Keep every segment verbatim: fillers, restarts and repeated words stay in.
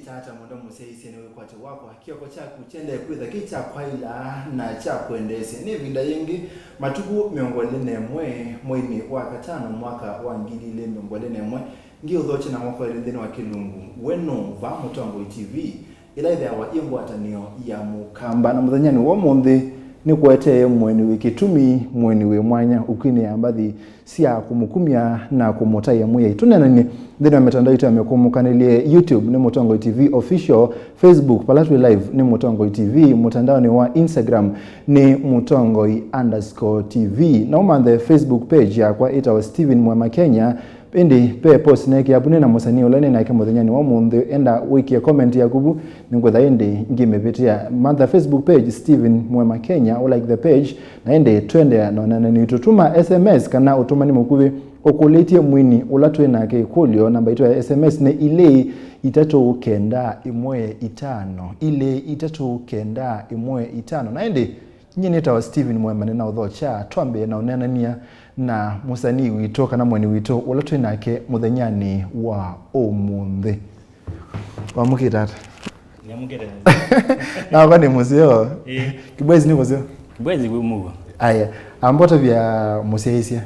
Tata mwendwa mũsyaĩĩsya, nĩ wĩkwatyo wakwa, kĩoko kyaku kyendee kwĩtha kĩ kya kwaĩla na kya kwendeesya. Nĩ ĩvinda yĩngĩ, matukũ mĩongo ĩlĩ na ĩmwe, mweinĩ wa katano, mwaka wa ngili ilĩ mĩongo ĩlĩ na ĩmwe, ngĩũthokya na moko elĩ nthĩnĩ wa kĩlungu, We Nũ? Vaa Mũtongoi T V, ĩla ĩthĩawa yĩ ngwatanĩo ya Mũkamba. Na mũthenyanĩ wa ũmũnthĩ, nĩkũetee mũeni wĩ kĩtumi, mũeni wĩ mwanya, ũkwinĩa mbathi sya kũmũkumya na kũmũtaĩa Mwĩai. Tũneenany'e nthĩnĩ wa mĩtandao itũ ya mĩkũmũkanĩlye. YouTube nĩ Mũtongoi T V Official, Facebook, vala twĩ live, nĩ Mũtongoi T V, mũtandaonĩ wa Instagram nĩ Mũtongoi underscore T V. Na ũmanthe Facebook page yakwa ĩtawa Stephen Mwema Kenya, ĩndĩ ve post neekĩa vu nĩ na mũsanii ũla nĩ nake mũthenyanĩ wa ũmũnthĩ. Enda wĩkĩe comment yaku vu, nĩngwĩtha ĩndĩ ngĩmĩvĩtĩa. Mantha Facebook page Stephen Mwema Kenya, ũ like the page, na ĩndĩ twendea na ũneenany'o witũ. Tũma S M S kana ũtũmani mũkuvĩ ũkũlĩtye mwini ũla twĩ nake ĩkũlyo. Namba itũ ya S M S nĩ ilĩ itatũ kenda ĩmwe itano, ilĩ itatũ kenda ĩmwe itano. Na ĩndĩ, nyie nĩtawa Stephen Mwema, nĩnaũthokya. Twambĩe na ũneenany'a na mũsanii witũ kana mũeni witũ ũla twĩ nake mũthenyanĩ wa ũmũnthĩ. Wamũkĩte ata? Nĩamũkĩte. Nakwa nĩ mũseo. Ĩĩ. Kĩbwezi nĩ mũseo? Kĩbwezi kwĩ mũuo. Aya, amba ũtavya mũsyaĩĩsya.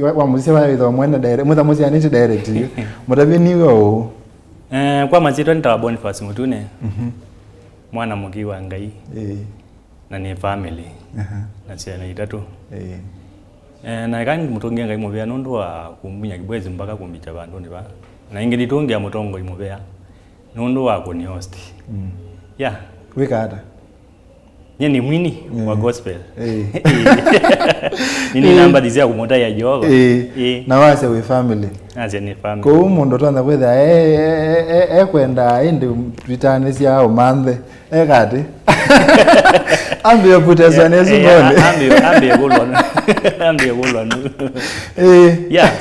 Wa, wa mũsyaĩĩsya wa wĩthawa mwene direct, mwĩtha mũsyaanĩtye direct yu. Mũtavye nĩ w'o ũũ. Eh, kwa masyĩtwa nĩtawa Boniface Mũtune. Mhm. Mwana mũkĩi wa Ngai. Ĩĩ. Na nĩ family. Aha. Na syana itatũ. Ĩĩ. Eh, na eka mũtũngĩe Ngai mũvea nũndũ wa kũmbunya Kĩbwezi mpaka kũmbikya vandũnĩ va. Na ĩngĩ nditũngĩa Mũtongoi mũvea nũndũ wa kũni host. Mm. Yeah. Wĩka ata? Nye nĩ mwini wa gospel. Ĩĩ. Nini namba thisia kũmũtaĩa Jehova. Ĩĩ. Ĩĩ. Na wasya wĩ family. Nasya nĩ family. Kũu mũndũ ũtonya kwĩthĩa e, e, e, e, ekwenda ĩndĩ twitaanĩsya ũmanthe. Eka atĩ? Ambĩe kũteswa nĩ singoni. Ambĩe, ambĩe kũlwa nũ. Ambĩe kũlwa nũ. Ĩĩ. Yeah.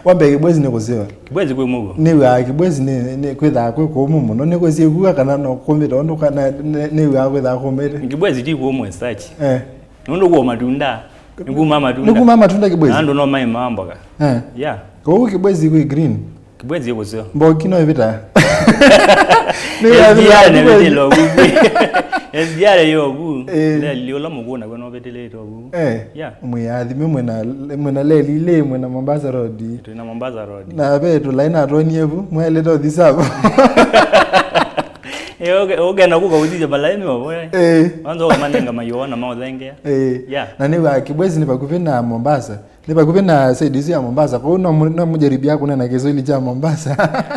Wambe Kĩbwezi nĩ kũseo. Kĩbwezi kwĩ mũuo. Nĩw'aa Kĩbwezi nĩ, nĩ kwĩthaa kwĩ kũmũ mũno. Nĩ kwĩsie kua kana no kũmĩte ũndũ kana nĩ, nĩw'aa kwĩthaa kũmĩte. Kĩbwezi ti kũmũ as such. Eh. Nũndũ kwĩ matunda. Nĩ kuma matunda. Nĩ kuma matunda Kĩbwezi? Na andũ no maĩmaa mboga. Eh. Yeah. Kũu Kĩbwezi kwĩ green. Kĩbwezi kũseo. Mboki no ĩvĩta. Nĩ S G R nĩ vĩtĩlo vu. S G R yo vu. Eh. Leli ũla mũkũna kwĩ no vĩtĩlĩtwo vu. Eh. Yeah. Mwĩathime mwĩna, mwĩna leli ilĩ, mwĩna Mombasa Road. Twĩna Mombasa Road. Na ve tũlaĩ natwonie vu, mwaĩlĩte ũthi savo. Eh, ũke-, ũkenda kũka ũthithya malaĩ mĩovo, eh. Eh. Wanza ũkamanenga mayũa na maũthengea. Eh. Yeah. Na nĩ wa Kĩbwezi nĩ vakuvĩ na Mombasa. Nĩ vakuvĩ na side isu ya Mombasa. Kũu no mu-, no mũjaribia kũnena Kiswahili cha Mombasa.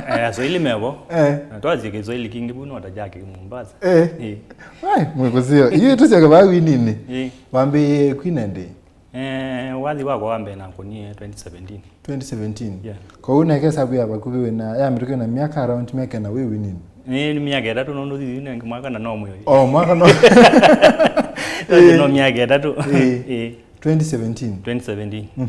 Eh, Swahili mevo. Eh. Na twasye Kiswahili kingi vu no ta cha Mombasa. Eh. Eh. Wai, mwĩkũsio. Iyo ĩtũsyoke vaa winini. Eh. Wambĩĩe kwina ndĩ? Eh, wathi wakwa wa mbee nakũnie twenty seventeen. Twenty seventeen? Yeah. Kwoou neke savu ya vakuvĩ wĩna, ya mĩtũkĩ na myaka around myaka ĩna wĩ winini? Nĩ, nĩ myaka ĩtatũ nũndũ thithi nĩ mwaka na no mwĩo. Oh, mwaka no. Tondũ no myaka ĩtatũ. Ĩĩ. Ĩĩ. Twenty seventeen? Twenty seventeen. Mhm.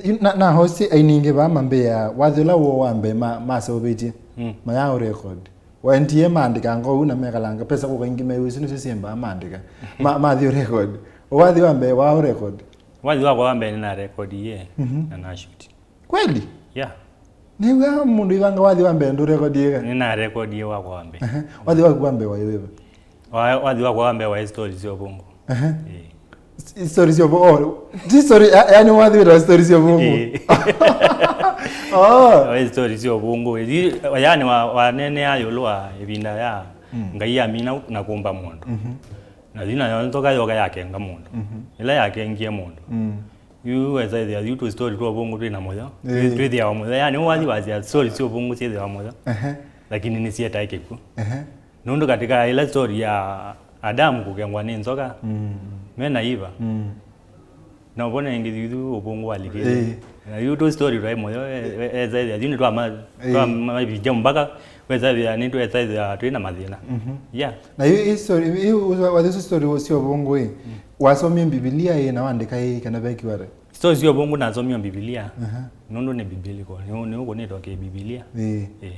Mm. Na, na hosi ainingĩ vaa mambĩa wathi ũla woo wa mbee ma, maseũvĩtye. Mm. Mayaũ record. Waendie maandĩkanga ũu na mekalanga pesa kũka ingĩ mewĩsĩ nĩsyo syĩmbaa maandĩka. Ma, mathi record. Wathi wa mbee wao record. Wathi wakwa wa mbee nĩna record ye, mhm, na na shoot. Kweli? Yeah. Nĩw'a mũndũ ivanga wathi wa mbee ndũ record ĩka? Nĩna record ye wakwa wa mbee. Aha. Wathi waku wa mbee waĩ wĩva? Wa, wathi wakwa wa mbee waĩ story sya ũvũngũ. Aha. Ĩĩ. S-, story sya ũvũ-, oh, ti story, ya-, yani wathi wĩtawa story sya ũvũngũ. Ĩĩ. Oh. Waĩ story sya ũvũngũ. Ĩĩ, yani wa, wanenea ĩũlũ wa ĩvinda ya, mm, Ngai amina na kũmba mũndũ. Mhm. Na thina yo nzoka yoka yakenga mũndũ. Mhm. Ĩla yakengie mũndũ. Mm. Yu wesa ĩthĩa, yu tũ story twa ũvũngũ twĩ na mũyo. Ĩĩ. Twĩ-, twĩthĩawa mũyo. Yani wathi wasya story sya ũvũngũ syĩthĩawa mũyo. Ehe. Lakini nĩsyetae kĩkw'ũ. Ehe. Nũndũ katika ĩla story ya Adamu kũkengwa nĩ nzoka, mm, me na Eva. Mm. Na ũvone ĩngĩ thuthu ũvũngũ walikĩte. Ĩĩ. Na yu tũ story twaĩ mũyo, e-, e-, esa ĩthĩa, yu nĩ twama-, ĩĩ, twamavikya mpaka wesa ĩthĩa, nĩ twesa ĩthĩa twĩ na mathĩna. Mhm. Yeah. Na yu, yu story, yu, yu, wa this story sya ũvũngũ ĩ, mm, wasomie Mbivilia ĩ, na wandĩka ĩ, kana vekiwa ata? Story sya ũvũngũ nasomie Mbivilia. Aha. Nũndũ nĩ biblical, nĩ, nĩ ũkũnĩtwe kĩ Mbivilia. Ĩĩ. Ĩĩ.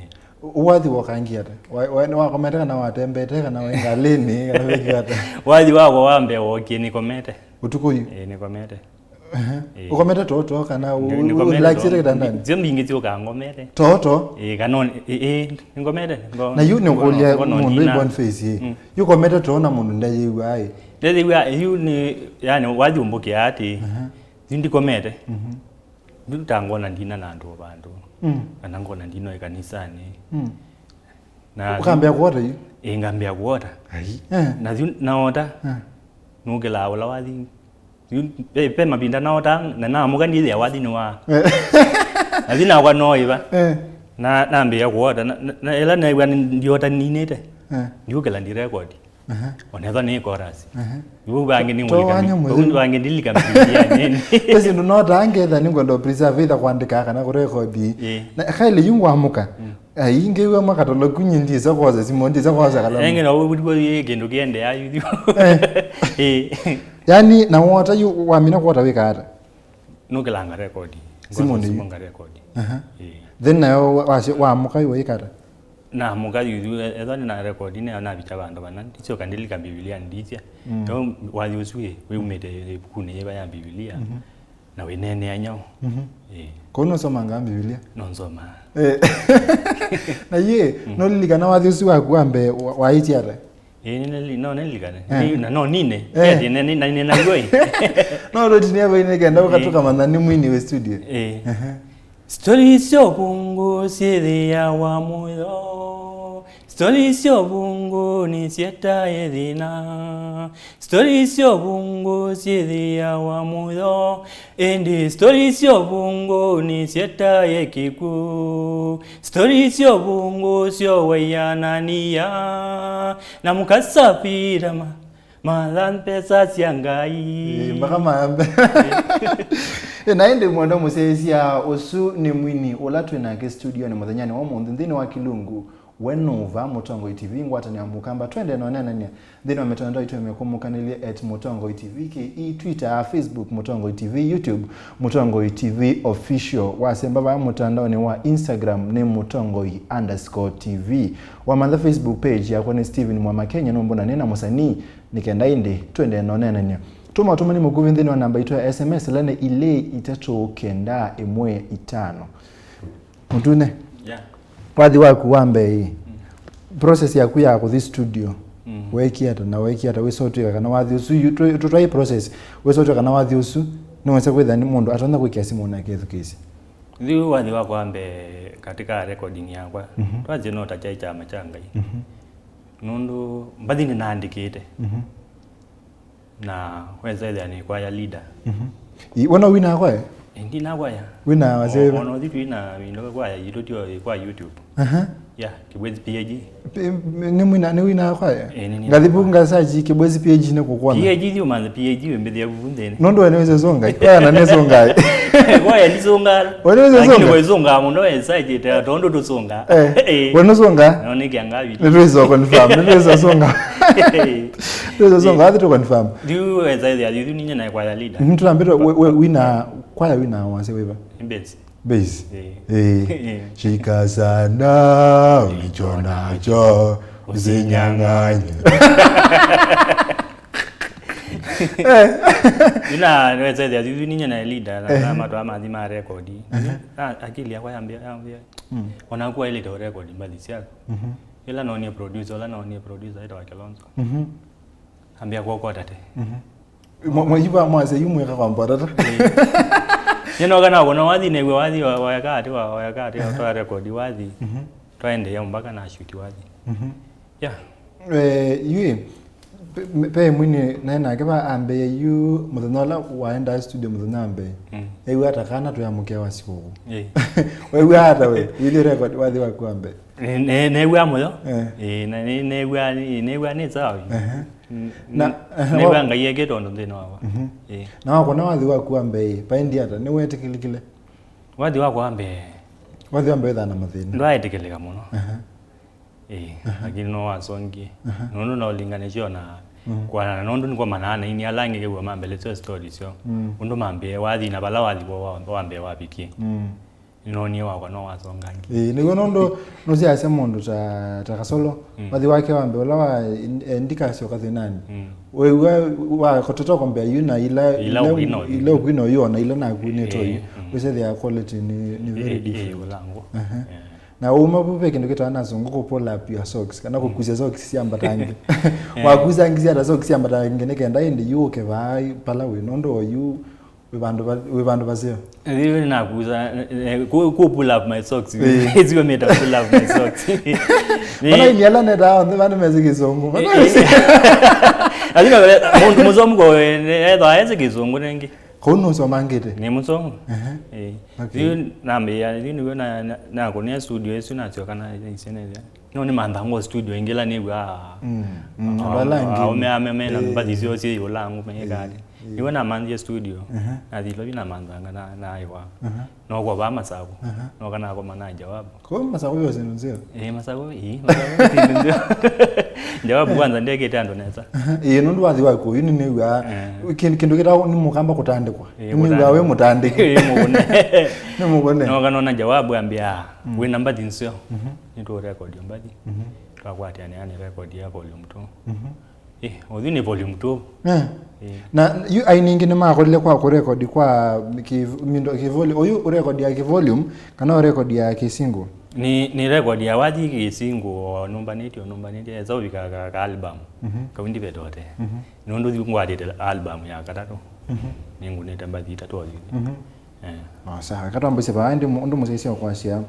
Ũ-, wathi wokangie ata? Wa, wa, nĩwakomete kana watembete kana wĩ ngalĩnĩ kana wĩkĩ ata? Wathi wakwa wa mbee wokie nĩkomete. Ũtukũ yu? Ĩĩ, nĩkomete. Ehe. Ĩĩ. Ũkomete toto kana u-, Nĩ-, nĩkomete relaxĩte too. Kĩtandanĩ? Sio mbingĩ syũkaa ngomete. Toto? Ĩĩ, kana on-, ĩ-, ĩ, nĩngomete, ngo-, Na yu nĩ ngo-, ũkũlya ngo-, no mũndũ nina. Ĩ Boniface, ĩ. Mm. Yu ũkomete too na mũndũ ndeyĩw'aa, ĩ. Ndeyĩw'aa, yu nĩ, yani, wathiũmbũkĩa atĩ, Aha. yu ndikomete. Mhm. Yu ta ngona ndina na andũ o vandũ. Mm. Kana ngona ndina ĩkanisanĩ. Mm. Na Ũkambĩa kuota yu? Ĩĩ, ngambĩa kuota. Ai. Eh. Na yu naota, Eh. nũkĩlaa ũla wathi. Yu, ve, ve mavinda naota, na naamũka ndithĩa wathi nĩ wa. Eh. Nathi nakwa no ĩva. Eh. Na, nambĩa kuota, na, na, na ĩla neew'a nĩ ndiota ninĩte. Eh. Ndiũkĩla ndi record. Aha. Onethwa nĩ chorus. Aha. Yu vangĩ nĩ To-, to wanya mũthenya. Vangĩ ndilika mbilia nini. Pesi ndo nota ngetha nĩ ngwenda preserve either kuandika kana kurekodi. Eh. Na kaile yu ngwamuka. Mm. Ai, ngĩw'a makatolo kunyi ndisa kosa, simo ndisa kosa kalamu. Enge na ũguo yĩ kĩndũ kĩendeea yu. Eh. Eh. Yani, na wota yu wamina kuota wĩka ata? Nũkĩlanga record. Simo Ngosa ndi. Simo nga record. Aha. Eh. Then nayo wa-, wa-, wamuka yu wĩka ata? Namuka yu, yu, e-, ethwa nĩ na record, nĩ navikya vandũ vana. Ndisyoka ndilika Mbivilia ndisya. Mm. Yo wathi ũsu wĩ, wĩumĩte ĩvukunĩ yĩva ya Mbivilia. Mhm. Na wĩneenea nyaũ. Mhm. Ĩĩ. Kũu nũsomangaa Mbivilia? No nsomaa. Eh. Na yĩ, Mm. nũlilikana wathi ũsu waku wa mbee wa-, waĩtye ata? Ĩĩ, nĩ, nĩ, no nĩlilikane. Eh. Nĩ, na no nine. Eh. Ĩĩ, nĩ, nĩ, na nĩ naguo ĩ. No tũtinie vainĩ kenda ũkatũkamanya nĩ mwini wĩ studio. Ĩĩ. Ehe. Stori sya ũvũngũ syĩthĩawa mũyo. Stori sya ũvũngũ nĩsyetae thĩna. Stori sya ũvũngũ syĩthĩawa mũyo, ĩndĩ stori sya ũvũngũ nĩsyetae kĩkw'ũ. Stori sya ũvũngũ syowaia na nia, na mũkasapita ma, matha mbesa sya Ngai. Ĩĩ, mpaka maambe. Ĩ, na ĩndĩ mwendwa mũsyaĩĩsya, ũsu nĩ mwini ũla twĩ nake studionĩ mũthenyanĩ wa ũmũnthĩ nthĩnĩ wa kĩlungu We Nũũ Vaa, Mũtongoi T V, ngwatanĩo ya Mũkamba. Twende na ũneenany'a nthĩnĩ wa mĩtandao itũ ya mĩkũmũkanĩlye at Mũtongoi T V, K E, Twitter, Facebook, Mũtongoi T V, YouTube, Mũtongoi T V Official. Wasemba vaa mũtandaonĩ wa Instagram nĩ Mũtongoi underscore T V. Wamantha Facebook page yakwa nĩ Steven Mwama Kenya, nũmbona nĩ na mũsanii, nĩ kenda ĩndĩ twende na ũneenany'a. Tũma ũtũmani mũkuvĩ nthĩnĩ wa namba itũ ya S M S, ĩla nĩ ilĩ itatũ kenda ĩmwe itano. Mũtune. Yeah. Wathi waku wa mbee ĩ. Mm. Process yaku ya kũthi studio. Mm. Weekie ata na weekie ata, wĩsa ũtw'ĩka kana wathi ũsu, yu-, tũ-, tũtwae process, wĩsa ũtw'ĩka kana wathi ũsu nĩwesa kwĩthĩa nĩ mũndũ atonya kwĩkĩa simũ na akethukĩĩsya? Yu wathi wakwa wa mbee katika recording yakwa, Mhm. twathie no ta kyaĩ kyama kya Ngai. Mhm. Nũndũ mbathi nĩnaandĩkĩte. Mhm. Na wesa ĩthĩa nĩ kwaya leader. Mhm. Ĩ, we no wĩnaa kwaya? Ĩ, ndinaa kwaya. Wĩnaa wasya wĩva? O-, ona ũthi twĩna wĩndo kwaya yitũ tyo ĩ kwa YouTube. Aha. Ya, Kĩbwezi P A G. P-, nĩ mwĩna, nĩ wĩnaa kwaya? Ĩ, nĩ, nĩ. Ngathi vu ngasachi Kĩbwezi P A G nĩ kũkwona. P A G thiĩ ũmanthe P A G wĩmbĩthĩa vu nthĩnĩ. Nũndũ we nĩwĩsĩ ũsũnga. Kwaya na nĩsũnga. Kwaya ndisũngaa. We nĩwĩsĩ ũsũnga? Lakini kwa isũngaa mũno, wĩsaĩtĩte tondũ tũsũngaa. Eh, Eh. we nũsũngaa? No nĩ kĩangaa witũ. Nĩtwĩsĩ confirm, nĩtwĩsĩ ũsũnga. Nĩtwĩsĩ ũsũnga, athi tũ confirm. Ndiũ wĩsaĩtĩa, ndiũ ninye na kwaya leader. Mhm, tũnambĩtwe we, we, wĩna, kwaya wĩna wasya wĩva? Bass. Bass. Eh. Eh. Eh. Shika sana ulicho nacho, usinyang'anye. Ina wesethia thithi ninye na leader na, Ehe. na matwa mathi ma record. Ehe. Na akili yakwa yambia, yambia. Mm. Ona kwa ile to record mbathi syaku. Mhm. Ila nonie producer, ila nonie producer ita wa Kilonzo. Mhm. Ambia kwa kwa tate. Mhm. Mwa, mwa, iva mwase yu mweka kwa mbatata. Nino kana kuna wathi ne wathi wa, wa yakati wa, wa yakati wa, twa record wathi. Mhm. Twaendeea mpaka na shoot wathi. Mhm. Yeah. Eh, yu, pe, pe mwini nae nake va ambĩĩe yu mũthenya ũla waendaa studio mũthenya wa mbee. Mm. Eew'a ata kana twĩamũkĩa wa sikũkũ. Eh. Weew'a ata we? Wĩthĩe record wathi waku wa mbee. Ne, ne, neew'a mũyo. Eh. Eh, na ne, neew'a, ne, neew'a nĩ sawa. Ehe. Mm, Na, mm, ehe, neew'a wa- Ngai ekĩte ũndũ nthĩnĩ wakwa. Mhm. Eh. Na wakona wathi waku wa mbee, paendi ata? Nĩwetĩkĩlĩkile? Wathi wakwa wa mbee. Wathi wa mbee wĩthaa na mathĩna. Ndwaetĩkĩlĩka mũno. Ehe. Ĩĩ, lakini no wasongie. Aha. Nũndũ no ũlinganisye na Mm. kwana, nũndũ nĩkwo manaa na ini ala angĩ kĩw'a mambelesya story syo. Mm. Ũndũ mambĩe wathi na vala wathi wa, wa, wambĩe wavikie. Mm. Nĩnoonie wakwa no wasongangi. Ĩĩ, nĩw'o nũndũ nũsiasya mũndũ ta, ta Kasolo, mm, wathi wake wa mbee ũla wa, eh, ndikasyoka thĩnanĩ. Mm. Wĩw'a wakotete ũkombea yu na ila, ila, ila ũkwina ũyu, ila ũkwina ũyu, ona ila nakunĩte ũyu. Ĩĩ, mm. Wĩsethĩa quality nĩ, nĩ very, ĩĩ, different. Ĩĩ, ũlangu. Aha. Yeah. Na uma vu ve kĩndũ kĩtawa na Zungu kũ pull up your socks, kana, mm, kũkusya socks sya mbatangi. Eh. Wakusa ngi sya ta socks sya mbatangi nĩ kenda ĩndĩ yu ũke vaa pala wĩ, nũndũ oyu wĩ vandũ va-, wĩ vandũ vaseo. Ĩĩ, nakusa, eh, kũ, kũ pull up my socks. Eh. Sio meta pull up my socks. Nĩ- Mana ili ala neta onthe vandu mezi kĩsũngũ. Mana Eh, eh. Lakini mũndũ mũsomu ko, eh, etha ezi kĩsũngũ nengi. Kũu nũsomangĩte? Nĩ mũsomu. Ehe. Eh. Okay. Yu nambĩĩa, yu nĩw'o na, na, nakũnĩa studio ĩsu nasyoka na, na isene ĩthĩa. No nĩ manthangwa studio ĩngĩ ĩla nĩw'aa. Mm, mm, andũ ala angĩ. Aũme ame mena, eh, mbathi syoo syĩ ũlangu meĩkatĩ. Eh, eh. Nĩw'o namanthie studio. Aha. Nathi lovi namanthanga na, na ĩwa. Aha. No kwa vaa Masaku. Aha. No kana akoma na Jawabu. Kwa Masaku yo sinu nzio. Eh, Masaku, ii, Masaku sinu nzio. Jawabu kwanza ndekĩte andũ nesa. Aha. Eh, nũndũ wathi waku, yu nĩnĩw'aa. Eh. Kĩndũ, kĩndũ kĩtawa nĩ mũkamba kũtandĩkwa. Eh, nĩnĩw'aa we mũtandĩki. Eh, mũkũne. Nĩ mũkũne. No kana ona Jawabu ambĩa, mm, wĩna mbathi nzio. Mhm. Nĩtũũrekodi mbathi. Mhm. Twakwatĩanĩa nĩ record ya volume two. Mhm. Eh, ũthu nĩ volume two. Eh. Eh. Na yu aini ingĩ nĩmakolile kwa kũrekodi kwa kĩ-, mindo, kĩvoli-, ũyu ũrekodia kĩvolume kana ũrekodia kĩsingle? Nĩ, nĩ record ya wathi kĩsingle o nũmbanĩtye, o nũmbanĩtye, esa ũvika ka, ka album. Mhm. Kau ndivetote. Mhm. Nũndũ yu ngwatĩte album ya katatũ. Mhm. Nĩngũnĩte mbathi itatũ o yu. Mhm. Eh. O, sawa. Eka twambĩsye vaa, ĩndĩ mũ-, ũndũ mũsyaisya ũkwasya.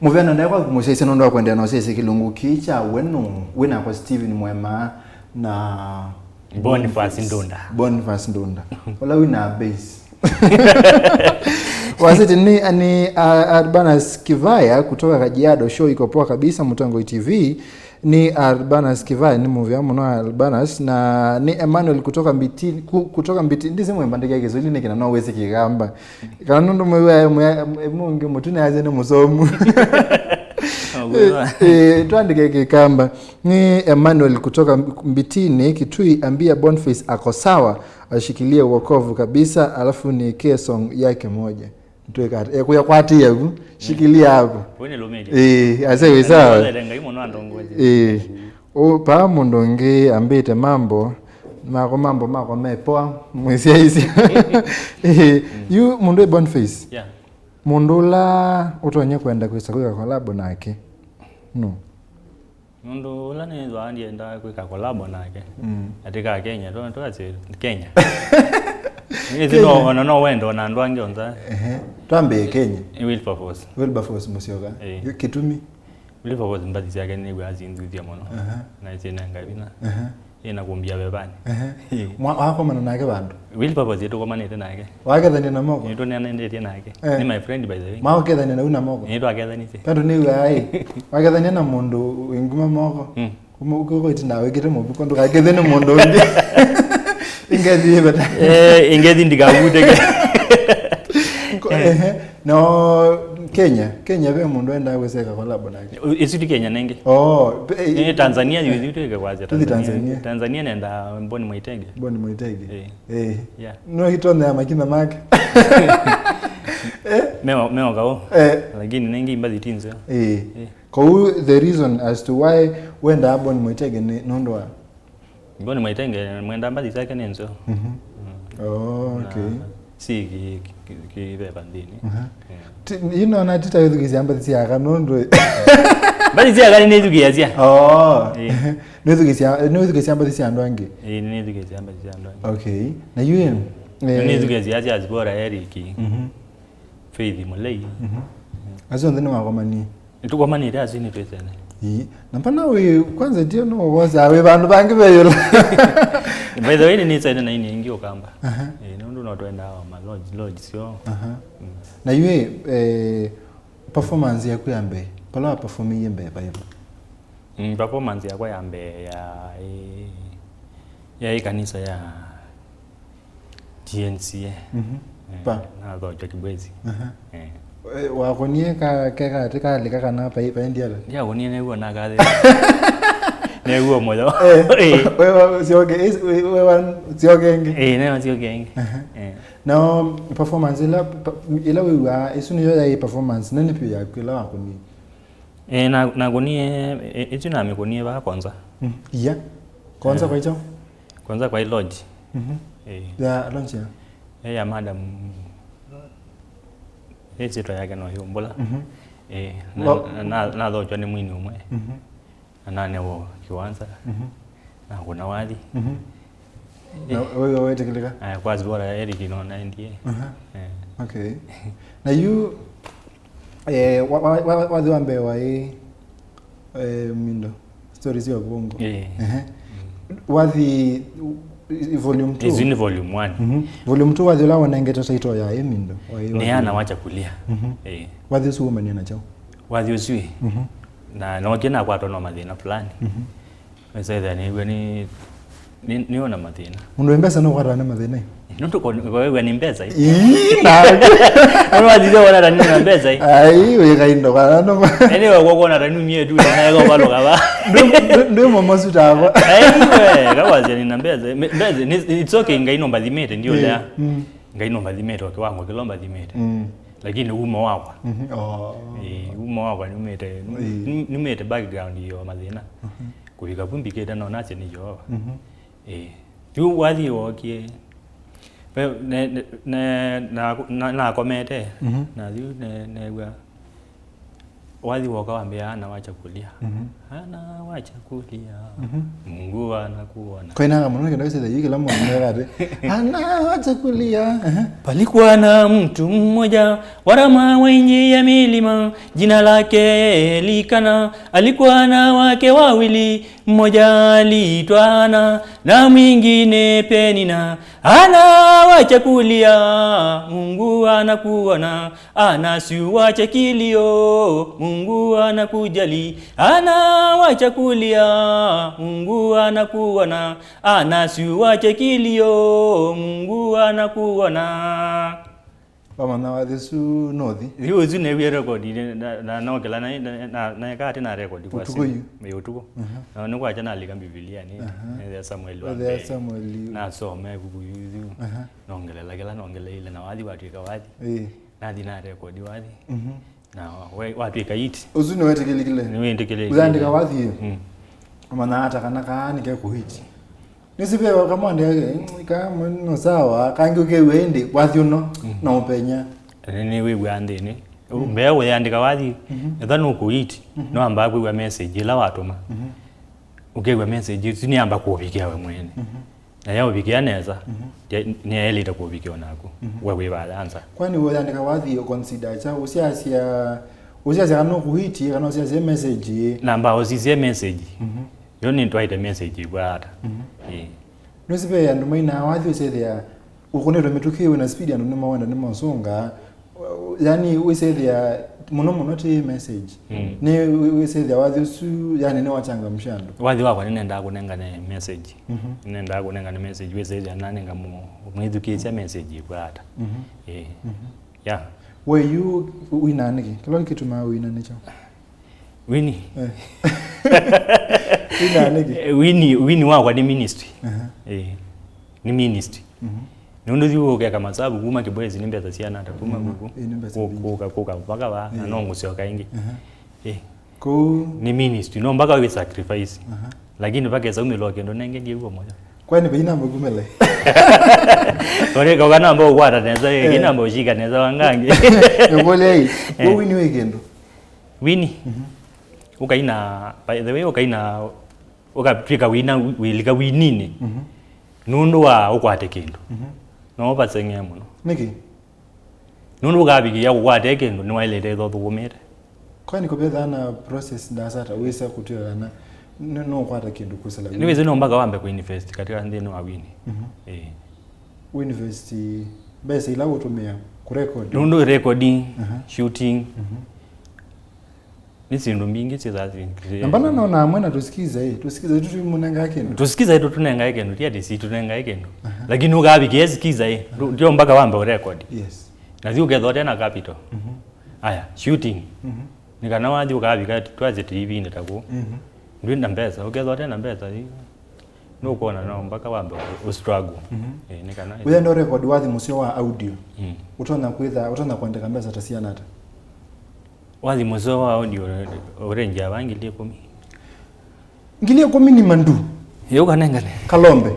Mũvea na ndaĩa kwaku mũsyaisya nũndũ wa kũendeea na ũsyaisya kĩlungu kĩĩ kya We Nũũ, wĩ nakwa Steven Mwema na Boniface Ndunda. Boniface Ndunda. Ũla wĩ na bass. Wasiti ni, ni, uh, Urbanus Kivaya kutoka Kajiado. Show iko poa kabisa, Mũtongoi T V. Nĩ Albanas Kĩvaa, nĩ mũvea mũno Albanas, na nĩ Emmanuel kutoka Mbitini, ku-, kutoka Mbitini, ndisi mwĩmbandĩkĩa Kĩsũlĩ nĩkĩ na no wĩsĩ Kĩkamba. Kana nũndũ mwĩw'a mũngĩ mũtune asya nĩ mũsomu. Ĩĩ, twandĩke Kĩkamba. Nĩ Emmanuel kutoka Mbitini, Kitui, ambia Boniface ako sawa, ashikilie wokovu kabisa, alafu niwekee song yake moja. Twĩka ata? Ekwĩa kwatĩĩa vu, shikilia hapo. Ũyũ nĩ lũmĩlyo. Ĩĩ, ase wĩ sawa. Nĩwolete Ngai mũno andongoesye. Ĩĩ. Ũ, paa mũndũ ũngĩ ambĩte mambo, mako mambo mako me poa, mwĩsyaisya. Ĩĩ, yu mũndũ wĩ Boniface. Yeah. Mũndũ ũla ũtonye kwenda kwĩsa kwĩka collab nake. No. Nũndũ ũla nĩthwaa ndiendaa kwĩka kolabo nake. Mm. Atĩ ka Kenya, twa-, twasye Kenya. Nĩsĩ no, Kenya. Ona no wenda ona andũ angĩ onthe. Ehe. Twambĩe Kenya. Nĩ Wilberforce. Wilberforce Musyoka. Ĩĩ. Yu kĩtumi? Wilberforce mbathi syake nĩw'aa sinthũthya mũno. Aha. Na isinenga vinya. Aha. Ĩna kũmbia vevanĩ. Ehe. Ĩĩ. Mwa-, wakomana nake vandũ? Wilberforce tũkomanĩte nake. Wakethania na moko? Nĩtũneanĩtie nake. Eh. Nĩ my friend, by the way. Mwakethania na una moko? Nĩtwakethanĩtye. Tondũ nĩw'aa ĩ, wakethania na mũndũ wĩ nguma moko, mm, ũmũkũkũ ĩtina wĩkĩte mũvuko, ndũkakethe nĩ mũndũ ũngĩ. Ingethi ĩveta. Eh, ingethi ndikavutĩke. Ko-, ehe. No, Kenya, Kenya ve mũndũ endaa kwĩseka collab nake. Ũ-, ĩsu ti Kenya nengĩ. Oh, pe-, eh, nĩ Tanzania, yu, yu twĩke kwasya tũthi Tanzania. Tanzania. Tanzania nenda Boni Mwaitege. Boni Mwaitege. Eh. Eh. Yeah. No itonya makina make. Eh? Meo, meo kao. Eh. Lakini nengi mbathi ti nzeo. Eh. Eh. Kau the reason as to why wenda Boni Mwaitege nĩ nũndũ wa Boni Mwaitenge, mwenda mbathi syake nĩ nzeo. Mhm. Mm. Oh, okay. Na si ki, ki, ki, kĩveva nthĩnĩ. Aha. Yeah. Ti, ino na tita wĩthukĩsya mbathi sya aka nũndũ. Mbathi sya aka nĩnĩthukĩasya. Oh. Eh. Nĩthukĩsya, nĩthukĩsya mbathi sya andũ angĩ. Eh, nĩnĩthukĩsya mbathi sya andũ angĩ. Okay. Na yu, eh, nĩthukĩsya sya Zipora Eric. Mhm. Faith Mulei. Mhm. Asu onthe nĩwakomanie? Nĩtũkomanĩte asu nĩtwĩsene. Ii. Na pana wĩ, kwanza tio no wosa wĩ vandũ vangĩ veyũla. By the way, nĩnĩsene na ini ingĩ ũkamba. Aha. Eh, nũndũ no twendaa ma lodge, lodge syo. Aha. Mm. Na yu, eh, performance yaku ya mbee, pala wa performie mbee vaiva? Mm, performance yakwa ya mbee ya, eh, ya ĩ kanisa ya G N C A. Mhm. Eh, pa? Nathokya Kibwezi. Aha. Eh. Eh, wakonie ka, ke katĩ kalika kana pai-, paendiala? Ndiakonie nĩw'o nakathĩte. Nĩw'o mũyo. Eh, we wa syoke, is- we- we wa syoke ĩngĩ. Eh, nĩyo syoke ĩngĩ. Eh. Now, performance ĩla pa- ĩla wĩw'aa, ĩsu nĩyo yaĩ performance nene vyũ yaku ĩla wakũnie? Eh, na nakunie, eh, ĩsu namĩkunie vaa Konza. Mm. Yeah. Konza kwa icho? Konza kwa lodge. Mhm. Eh. Ya lodge ya? Eh, ya madam. Ĩsyĩtwa yake no Yumbula. Mhm. Eh, na- Wa- na- na- nathochwa nĩ mwini ũmwe. Mhm. Na nanewa kĩwanza. Mhm. Na kuna wathi. Mhm. Na wewe wetikilika? Aya, kwa zibora Eric no naendie. Aha. Eh. Okay. Na yu eh wa- wa- wa- wathi wa mbee wa eh Mindo, stories ya bongo. Eh. Ehe. Wathi volume two. Izi ni volume one. Mhm. Volume two wathi ula wanengete title ya eh Mindo. Wa- Ni wathi- ana wacha kulia. Mhm. Eh. Wathi usu umania na chao. Wathi usu. Mhm. Na nokie nakwatwa no mathina fulani. Mhm. Wĩsethĩa nĩw'e nĩ nĩ- nĩona mathĩna. Mũndũ wĩ mbesa nũkwatana nĩ mathĩna ĩ? Nũndũ ko- wĩw'a nĩ mbesa ĩ. Ii, na- Nũndũ wathithia wona ta nĩona mbesa ĩ. Ai, wĩ kaindo kana no. Anyway, kwa kuona ta numie tu na ego balo kaba. Ndĩ- ndĩ- ndĩ momosu takwa. Anyway, kawasia nina mbesa. Me- mbesa ni- it's okay, Ngai no mbathimĩte ndio lea. Mm. Ngai no mbathimĩte kwa kiwango kĩla mbathimĩte. Mm. Lakini umo wakwa. Mhm. Oh. Eh, umo wakwa numĩte Ii. num- numĩte background ya mathĩna. Mhm. Kũvika vu mbikĩte no nasye nĩ Yeova. Mhm. Ĩĩ. Yu wathi wookie. Ve- ne- ne- ne- na- na- nakomete. Mhm. Na yu ne- neew'a wathi woka wambĩa ana wacha kulia. Mhm. Ana wacha kulia. Mhm. Mungu anakuona. Kwainanga mũno kĩndũ kĩsĩthe yu kĩla mũndũ nĩweka atĩ ana wacha kulia. Ehe. Palikuwa na mtu mmoja warama wa nje ya milima, jina lake Elikana. Alikuwa na wake wawili, mmoja aliitwa Hana na mwingine Penina. Hana, wacha kulia, Mungu anakuona. Hana, si uache kilio, Mungu anakujali. Hana, wacha kulia, Mungu anakuona. Hana, si uache kilio, Mungu anakuona. Wamanya wathi ũsu nũthi? Yu ũsu newie record na- na- nokela na- na- na- naeka atĩ na record kwa Ũtukũ simu. Yu? Ĩ, ũtukũ. Aha. Na nĩkwakya nalika Mbivilia nĩ Aha. nethĩa Samuel wa Wethĩa mbee. Samuel yu. Nasoma ĩvuku yu yu. Aha. Nongelela kĩla nongeleile na wathi watw'ĩka wathi. Ĩĩ. Nathi na record wathi. Mhm. Na we- watw'ĩka hit. Ũsu nĩwetĩkĩlikile? Nĩwĩtĩkĩlĩkile. Ũyandĩka wathi ĩ? Mm. Ũmanyaa ata kana kaa nĩkekũhit? Nĩsĩ ve kamwandĩka kaa no sawa, kangĩ ũkew'a ĩndĩ wathi ũno no ũpenya. Nĩ- nĩwĩw'aa nthĩnĩ. Mbee ũyandĩka wathi, etha nũkũhit, nĩwambaa kwĩw'a message ĩla watũma. Ũkew'a message ĩsu nĩyamba kũũvikĩa we mwene. Na yaũvikĩa nesa, ya- nĩyaĩlĩte kũũvikĩa onaku. We wĩvaa nza. Kwani ũyandĩka wathi ũconsider kyaũ? Ũsiasya, ũsiasya kana nũkũhit, kana ũsiasya message? Nambaa ũsisye message. Yo nĩtwaĩte message ĩvwaa ata? Ĩĩ. Nũsĩ ve andũ mainaa wathi ũsethĩa ũkũnĩtwe mĩtũkĩ wĩna speed, andũ nĩmawenda nĩmaũsũnga. Yani wĩsethĩa mũno mũno ti message. Mm. Nĩ wĩsethĩa wathi ũsu yani nĩwachangamsha andũ. Wathi wakwa nĩnendaa kũnengane message. Mhm. Nĩnendaa kũnengane message, wĩsethĩa nanenga mũ- mwĩthukĩĩsya message ĩkwata. Mhm. Ĩĩ. Mhm. Yeah. We yu wĩnaa nĩkĩ? Kĩla kĩtumaa wĩna nĩkyo? Wini. Eh. Wĩnaa nĩkĩ? Eh, wini, wini wakwa nĩ ministry. Aha. Eh, nĩ ministry. Mhm. Nũndũ thiũ ũkeka masavu kuma Kibwezi nĩ mbesa siana ata kuma Mhm. kuku. Eh, nĩ mbesa Kũ- mbingĩ. Kũka kũka mpaka va na Eh. no ngũsyoka ĩngĩ. Aha. Eh. Kũu Nĩ ministry no mpaka wĩ sacrifice. Aha. Lakini mpaka esa umĩlwa kĩndũ nenge ndiegua moyo. Kwani vai namba kumele? Kore kau kana amba ukwata nesa, eh, Eh. Kina amba ushika nesa wangangi. Nĩkũlei, Eh. Kũu wini wĩ kĩndũ? Wini? Mhm. Ũkaina, by the way, ũkaina, ũkatwĩka wĩna, wĩlika wininĩ. Mhm. Nũndũ wa ũkwate kĩndũ. Mhm. No ũvaseng'e mũno. Nĩkĩ? Nũndũ ũkavikĩĩa kũkwate kĩndũ, nĩwaĩlĩte ĩtho ũthũkũmĩte. Kwani kũvethaa na process ndasata wĩsa kũtwĩa kana nĩ- nũkwata kĩndũ kũsala wini? Nĩwĩsĩ no mpaka wambe kũinvest katika nthĩnĩ wa wini. Mhm. Ĩĩ. Uinvest mbesa ila ũtũmĩa kũrekodi? Nũndũ recording, Aha. shooting, Mhm. nĩ syĩndũ mbingĩ syĩthaa. Na mbana nona amwe na tusikiza ĩ, tusikiza ĩ tũtũmũnengae kĩndũ. Tusikiza ĩ tũtũnengae kĩndũ, ti ati si tũnengae kĩndũ. Aha. Lakini ũkavikĩĩa sikiza ĩ, Aha. Tio mpaka wambe ũrekodi. Yes. Na thiĩ ũkethwa ũte na capital. Mhm. Aya, shooting. Mhm. Nĩ kana wathi ũkavika twasye T V-inĩ ta kũu. Mhm. Ndwĩ na mbesa, ũkethwa ũte na mbesa, ĩ, nũkwona no mpaka wambe ũ-, ũ struggle. Mhm. Ĩ, nĩ kana wĩenda ũrekodi wathi mũseo wa audio. Mm. Ũtonya kwĩtha, ũtonya kwandĩka mbesa ta siana ata? Wathi mũseo wa audio ũrĩ njia wa ngili ĩkũmi. Ngili ĩkũmi nĩ mandu. Ĩ, ũkanengane. Kalombe.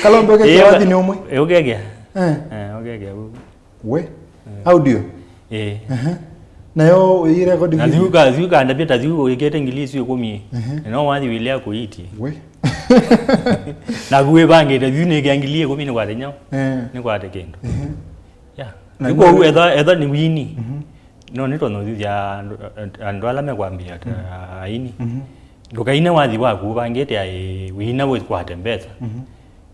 Kalombe ũkekĩa wathi nĩ ũmwe. Ĩ, ũkekĩa. Eh. Eh, ũkekĩa. We? Eh. Audio? Eh. Aha. Nayo ũirekodi na video? Thiu ka, thiu kandavya ta thiu ũikĩte ngili isu ĩkũmi. Ehe. Na no wathi wĩlea kũiti. We? Naku wĩvangĩte thiu nĩkĩa ngili ĩkũmi nĩkwate nyau. Eh. Nĩkwate kĩndũ. Ehe. Ya. Na nĩkwa no- etha, etha nĩ wini. Mhm. No nĩtonyũthithya andũ, andũ ala mekwambĩĩa ta aini. Mhm. Ndũkaine wathi waku ũvangĩte aĩ wĩina wĩkwate mbesa. Mhm.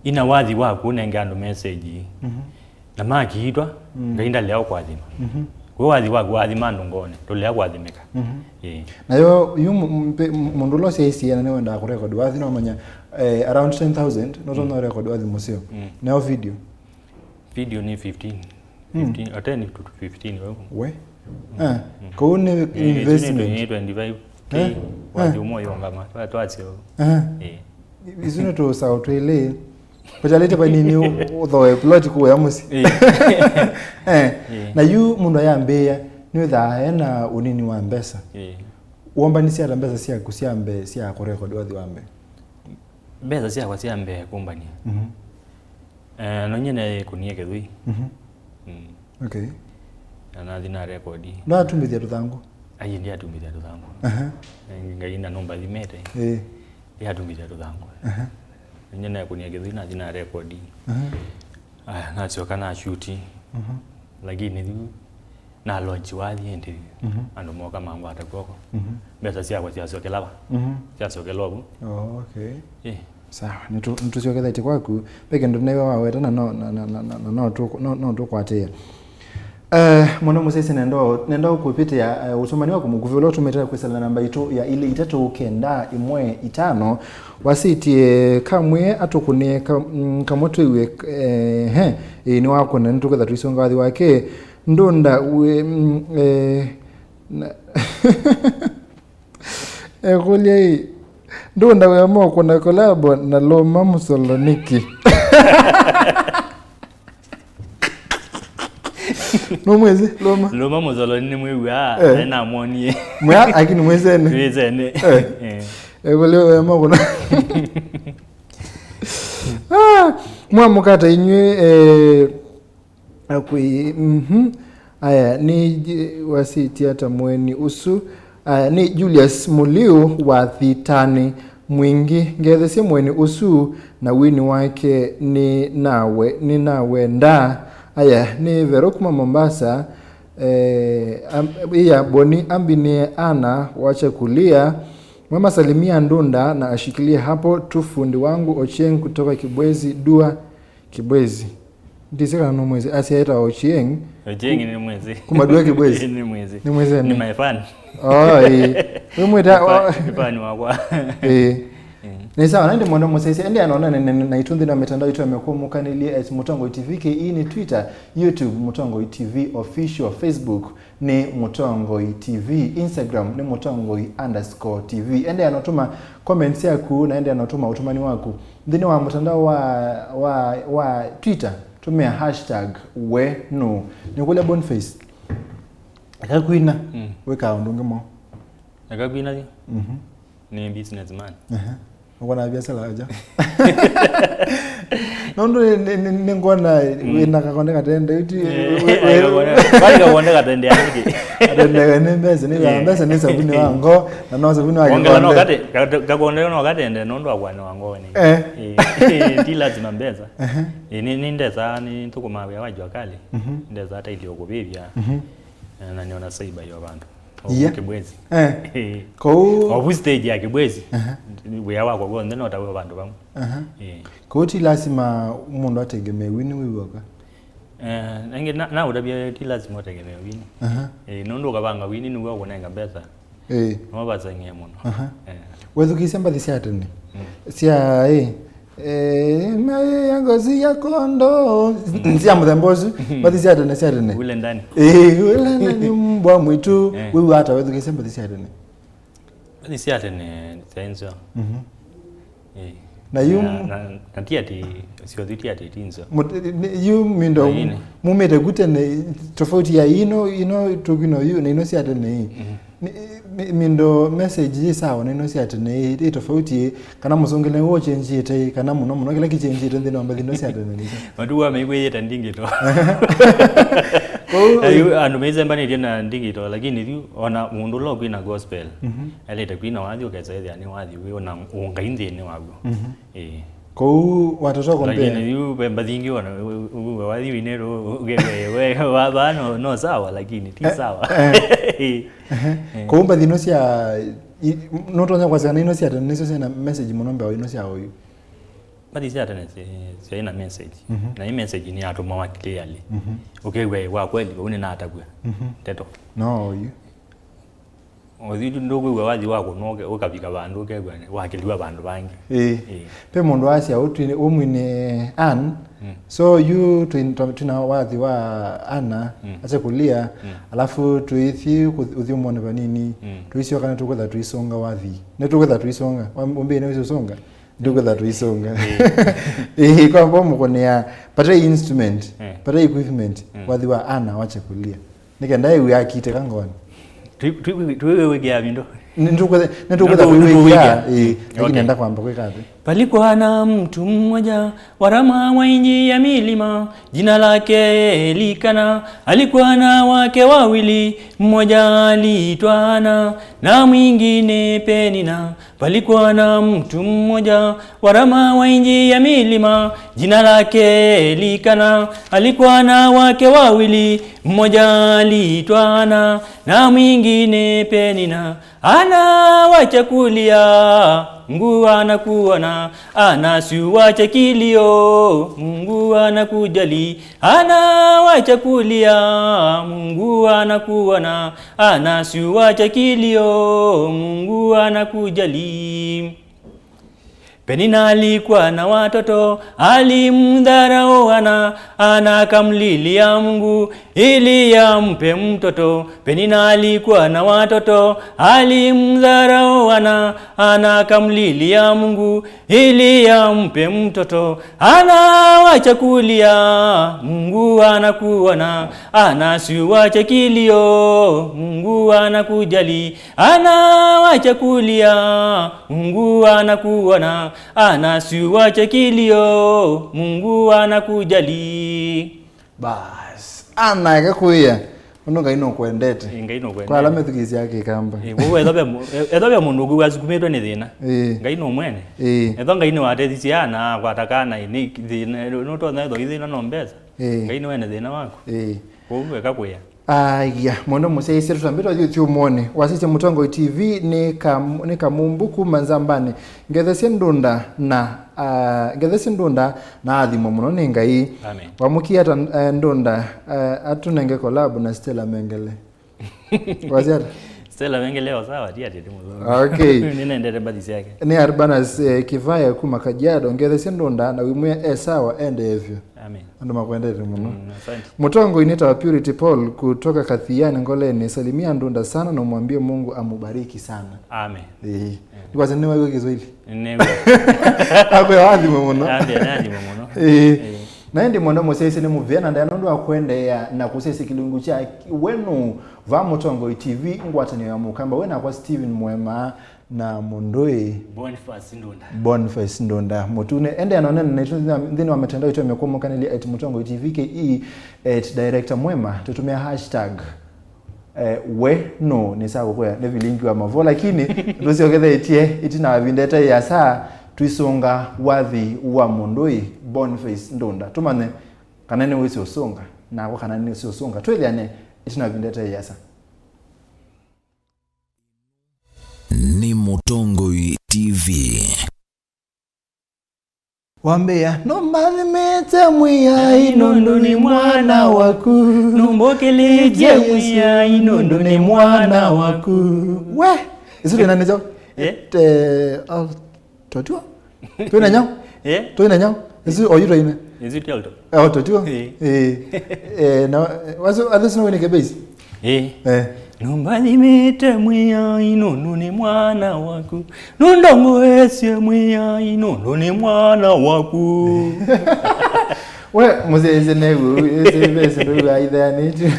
Ina wathi waku ũnenge andũ message. Mhm. Na makiitwa, mm, Ngai ndalea ũkwathima. Mhm. Kwĩ wathi waku wathima andũ ngone, ndũlea kwathimĩka. Mhm. Ĩĩ. Nayo yu mu-, mpe-, mu-, mũndũ ũla ũsyaĩsie na nĩwendaa kũrekodi wathi no manya, eh, around ten thousand, no tona record wathi mũseo. Mm. Nayo video? Video nĩ fifteen. Mm. Fifteen, or ten to fifteen, we. We? Mm. Ah, mm. Kũu nĩ eh, investment. Nĩ twenty-five K, eh, wathi eh, ũmwe ũyũngama, twa-, twasyo. Eh. Eh. Isu nĩ tũsaũ twĩlĩ. Kũcalĩte vanini ũ-, ũthoe plot kũya mũsyĩ. Eh. Eh. Eh. Na yu mũndũ ayambĩĩa, nĩwĩthaa ena ũnini wa mbesa. Eh. Wombanisye ata mbesa syaku sya mbee sya kũrekodi wathi wa mbee? Mbesa syakwa sya mbee kũmbania. Mhm. Eh, no nyie neekũnie kĩthũi. Mhm. Mm. Okay. Na nathi na rekodi. Ndwatumbĩthya tũthangũ? Ai, ndiatumbĩthya tũthangũ. Aha. Eh, Ngai na nũmbathimĩte. Eh. Ndiatumbĩthya tũthangũ. Aha. No nyie neekũnie kĩthũi nathi na rekodi. Aha. Aya, nasyoka na shoot. Mhm. Lakini thiu na launch wathi ĩndĩ. Mhm. Andũ moka mangwata kw'oko. Mhm. Mbesa syakwa syasyokela va? Mhm. Syasyokela ũvu. Oh, okay. Eh. Sawa, nĩtũ-, nĩtũsyokethetye kwaku. Ve kĩndũ nĩwe waweta na no, na, na, na, na, na no tũ-, no, no tũkwatĩĩa. Eh, mũno mũsyaĩĩsya nenda, nenda ũkũvĩtĩa, eh, ũtũmani waku mũkuvĩ ũla ũtũmĩte kwĩsĩla na namba itũ ya ilĩ itatũ kenda ĩmwe itano. Wasĩtye kamwĩe atũkũnĩe ka-, mm, kamwe twĩw'e, eh, he, ĩĩ, nĩwakũna, nĩtũkwĩtha tũisũnga wathi wake. Ndũnda wĩ, mm, eh, na, ekũlya ĩ, Ndũnda wĩa mokũna kolabo na Loma Mũsolo nĩkĩ? Nũmwĩsĩ Loma? Loma Mũsolo nĩmwĩw'aa, eh, na namwonie. Mwĩa, lakini mwĩsene? Twĩsene. Eh. Eh. Ekũlya wĩa mokũna. Ah, mwamũkata inyw'ĩ, eh, Akwĩ, mhm. Aya, nĩ J-, wasĩtye ata mũeni ũsu? Aya, nĩ Julius Mũliu wa Thitani Mwingĩ. Ngethesye mũeni ũsu na wini wake nĩ nawe, nĩ nawe nda. Aya, nĩ Vero kuma Mombasa. Eh, am-, iya, Boni ambinie ana wacha kulia. Mama salimia Ndunda na ashikilie hapo tu, fundi wangu Ochieng kutoka Kibwezi, Dua Kibwezi. Ndisĩ kana nũmwĩsĩ, asyaĩta Ochieng. Ochieng nĩ mwĩsĩ. Kuma Dua Kibwezi. Nĩ mwĩsĩ. Nĩ mwĩsĩ nĩ my fan. Oh, ĩĩ. Wĩ mwĩta, nĩ fa-, oh, nĩ fan wakwa. Ĩĩ. Mm. Nĩ sawa, na ĩndĩ mũndũ mũsyaĩsya, ĩndĩ anona nene na itũ nthĩnĩ wa mitandao itũ ya mĩkũmũkanĩlye at Mũtongoi T V, kĩĩ nĩ Twitter, YouTube, Mũtongoi T V Official, Facebook, nĩ Mũtongoi T V, Instagram nĩ Mũtongoi underscore T V. Endeea na ũtũma comments yaku na endeea na ũtũma ũtũmani waku nthĩnĩ wa mũtandao wa, wa, wa Twitter, tũmĩa hashtag we nũ. Nĩkũlya Boniface, eka kwina, mm, wĩkaa ũndũ ũngĩ mo. Eka kwina yu? Mhm. Nĩ businessman. Aha. Ũkwona biasala aja? Nũndũ nĩ, nĩ, nĩ, nĩngwona, mm, wĩna kakonde katende, ĩti, eh, wĩ, eh, wĩ, kakonde, wĩ, kakonde katende ya nĩkĩ? Katende nĩ mbesa, nĩ, eh, mbesa nĩ sabuni wa ngo, na no sabuni wa ongela no kikombe. Kate-, kate-, kakonde no katende, nũndũ wa kwana wa ngo nĩ. Eh. Eh, eh, ti lazima mbesa. Aha. Eh, nĩ, nĩ ndesa, nĩ thũkũma wĩa wa jua kali. Mhm. Ndesa ta ilio kũvĩvya. Mhm. Eh, na niona saiba yo vandu. Iya. Kibwezi. Eh. Eh. Kũu. Ovu stage ya Kibwezi. Aha. Wĩa wakwa w'onthe no ta wĩ vandũ vamwe. Aha. Eh. Kũu ti lasima mũndũ ategemee wini wĩ w'oka. Eh, nangi na, na ũtavya ti lasima ũtegemee wini. Aha. Eh, nũndũ ũkavanga wini nĩw'o ũkũnenga mbesa. Eh. No vaseng'e mũno. Aha. Eh. Wethukĩĩsya mbathi sya tene. Mm. Sya, eh, Eh, maĩ ya ngozi ya kondo. Sya mũthemba ũsu. Mbathi sya tene, sya tene. Ule ndani. Eh, ule ndani mbwa mwitu. Eh. Wĩw'a ata wethukĩĩsya mbathi sya tene? Mbathi sya tene syaĩ nzeo. Mhm. Ĩĩ. Na yu na, na, na ti atĩ syothi ti atĩ ti nzeo. Mut- ni- yu mindo Lakini- mumĩte ku tene, tofauti ya ino ino tũkwina yu na ino sya tene ii. Mhm. Ni- mi- mindo message yĩ sawa na ino sya tene ii, ĩ tofauti ĩ, kana mũsũngĩle ũchenjĩte ĩ, kana mũno mũno kĩla kĩchenjĩte nthĩnĩ wa mbathi ino sya tene nĩkyo? Matuku aa maikwĩyĩte ndigito. Kwoou- Yu andũ maizembanĩtye na ndigito, lakini yu ona mũndũ ũla ũkwina gospel, mhm, ailĩte kwina wathi ũkesa ĩthĩa nĩ wathi wĩ ona ũngai nthĩnĩ waw'o. Mhm. Ĩĩ. Kwoou watata compare. Lakini yu ve mbathi ingĩ ona, u- u- wathi wĩnĩ rũ ũkethĩa we vaa no, no sawa, lakini ti sawa. Ĩĩ. Ehe. Kwoou mbathi ino sya i- nũtonya kwasya kana ino sya tene nĩsyo syĩna message mũno mbee wa ino sya oyu? Mbathi sya tene syaĩ na message. Mhm. Na ĩ message nĩyatũmawa clearly. Mhm. Ũkew'a ĩ wa kweli, vau nĩnatavw'a. Mhm. Ndeto. No oyu. Ũthi ndũkwĩw'a wathi wa kũnwa ũke- ũkavika vandũ ũkew'a wakĩliwa vandũ vangĩ. Ĩĩ. Ĩĩ. Ve mũndũ wasya ũtwinĩ ũmwinĩ Ann. Mm. So yu twĩ- twa- twĩna wathi wa Ana, mm, ache kulia, mm, alafu tũithi kũth- ũthyũmũonĩ vanini, mm, tũisyoka nĩtũkwĩtha tũisũnga wathi. Nĩtũkwĩtha tũisũnga. Wambĩĩe nĩwĩsĩ ũsũnga? Nĩtũkwĩtha tũisũnga. Ĩĩ. Ĩĩ, kwa mfano mũkũnĩa, pata instrument, eh, pata equipment, mm, wathi wa Ana wache kulia. Nĩ kenda ĩw'e akitĩka ngoonĩ. Twi- twi- twiwĩwĩkĩa vindo. Nĩtũkwĩtha- nĩtũkwĩtha tũiwĩkĩa. Ĩĩ, lakini okay, nenda kwamba kwĩka atĩ. Palikuwa na mtu mmoja wa rama wa nchi ya milima, jina lake Elikana. Alikuwa na wake wawili, mmoja aliitwa Hana na mwingine Penina. Palikuwa na mtu mmoja wa rama wa nchi ya milima, jina lake Elikana. Alikuwa na wake wawili, mmoja aliitwa Hana na mwingine Penina. Hana, wacha kulia, Mungu anakuona. Hana, si uache kilio, Mungu anakujali. Hana, wacha kulia, Mungu anakuona. Hana, si uache kilio, Mungu anakujali. Penina alikuwa na watoto, alimdharau Hana, Hana akamlilia Mungu ili ampe mtoto. Penina alikuwa na watoto, alimdharau Hana, Hana akamlilia Mungu ili ampe mtoto. Hana, wacha kulia, Mungu anakuona. Hana, si uache kilio, Mungu anakujali. Hana, wacha kulia, Mungu anakuona. Hana, si uache kilio, Mungu anakujali. Bas. Hana eka kwĩa, ũndũ Ngai nũkwendete. Ĩ, Ngai nũkwendete. Kwa ala methukĩĩsya Kĩkamba. Ĩ, kwoou ethwa ve mũ- e- ethwa ve mũndũ ũkwĩw'a asukumĩtwe nĩ thĩna, ĩ, Ngai nũmwene. Ĩ. Ethwa Ngai nĩwatethisye Hana akwata kana, ĩ, nĩ thĩna, nũtonya ethwa i thĩna no mbesa. Ĩ. Ngai nĩwene thĩna waku. Ĩ. Kwoou eka kwĩa. Aya, mwendo mũsyaĩĩsya tũtambĩ twa ũthyũmũonĩ. Wasisya Mũtongoi T V nĩ Kam- nĩ Kamumbu kuma Nzambanĩ. Ngethesye Ndunda na, ah, Ngethesye Ndunda na athimwe mũno nĩ Ngai. Amen. Wamũkie ata, eh, Ndunda, eh, atũnenge collab na Stella Mengele? Wasya ata? Stella Mengele o sawa, ti atĩ ti mũthũku. Okay. Nĩnendete mbathi syake. Nĩ Arbanas, eh, Kivaya kuma Kajiado. Ngethesye Ndunda na wĩmwĩa e sawa, endee vyũ. Amen. Andũ makwendete mũno. Mm, asante. Mũtongoi nĩtawa Purity Paul kutoka Kathiani Ngoleni. Salimia Ndunda sana na umwambie Mungu amubariki sana. Amen. Ĩĩ. Nĩkwasya nĩwaiw'a Kiswahili? Nĩw'a. Akwĩa wathimwe mũno. Ambĩa nathimwe mũno. Ĩĩ. Ĩĩ. Na ĩndĩ mwendo mũsyaĩĩsya nĩ mũvea na ndaĩa nũndũ wa kũendeea na kũsyaĩĩsya kĩlungu kya Wenu vaa Mũtongoi T V, ngwatanĩo ya Mũkamba. We nakwa Steven Mwema. Na mũndũĩ Boniface Ndunda. Boniface Ndunda Mũtune. Endeea na ũneena naitũ nthĩnĩ wa mitandao itũ ya mĩkũmũkanĩlya at Mũtongoi T V K E, at Director Mwema. Tũtũmĩa hashtag, eh, we nũ nĩsa kũkwĩa nĩ vilingi wa mavo, lakini tũsyokethetye ĩtina wa ĩvinda ĩtaĩ ĩasa tũisũnga wathi wa mũndũĩ Boniface Ndunda. Tũmanye kana nĩwĩsĩ ũsũnga, nakwa kana nĩsĩ ũsũnga. Twĩthĩane ĩtina wa ĩvinda ĩtaĩ ĩasa. Nĩ Mũtongoi T V. Wambĩa, nũmbathimĩte Mwĩai nũndũ nĩ mwana waku. Nũmbũkĩlĩtye Mwĩai nũndũ nĩ mwana waku. We, isu twĩna nĩkyo? Eh? Te, al- Twatiwa? Twĩna nyau? Eh? Twĩna nyau? Ĩsu oyu twaina. Ĩsu ti alto. Eh, o twatiwa? Eh. Eh. Eh, na, eh, wasu, athĩ sino wĩnĩke base? Eh. Eh. Nũmbathimĩte Mwĩai nũndũ nĩ mwana waku. Nũndongoesye Mwĩai nũndũ nĩ mwana waku. We, mũsyaĩĩsye new'o, ĩsĩ ve syĩndũ wĩw'aa itheanĩtye.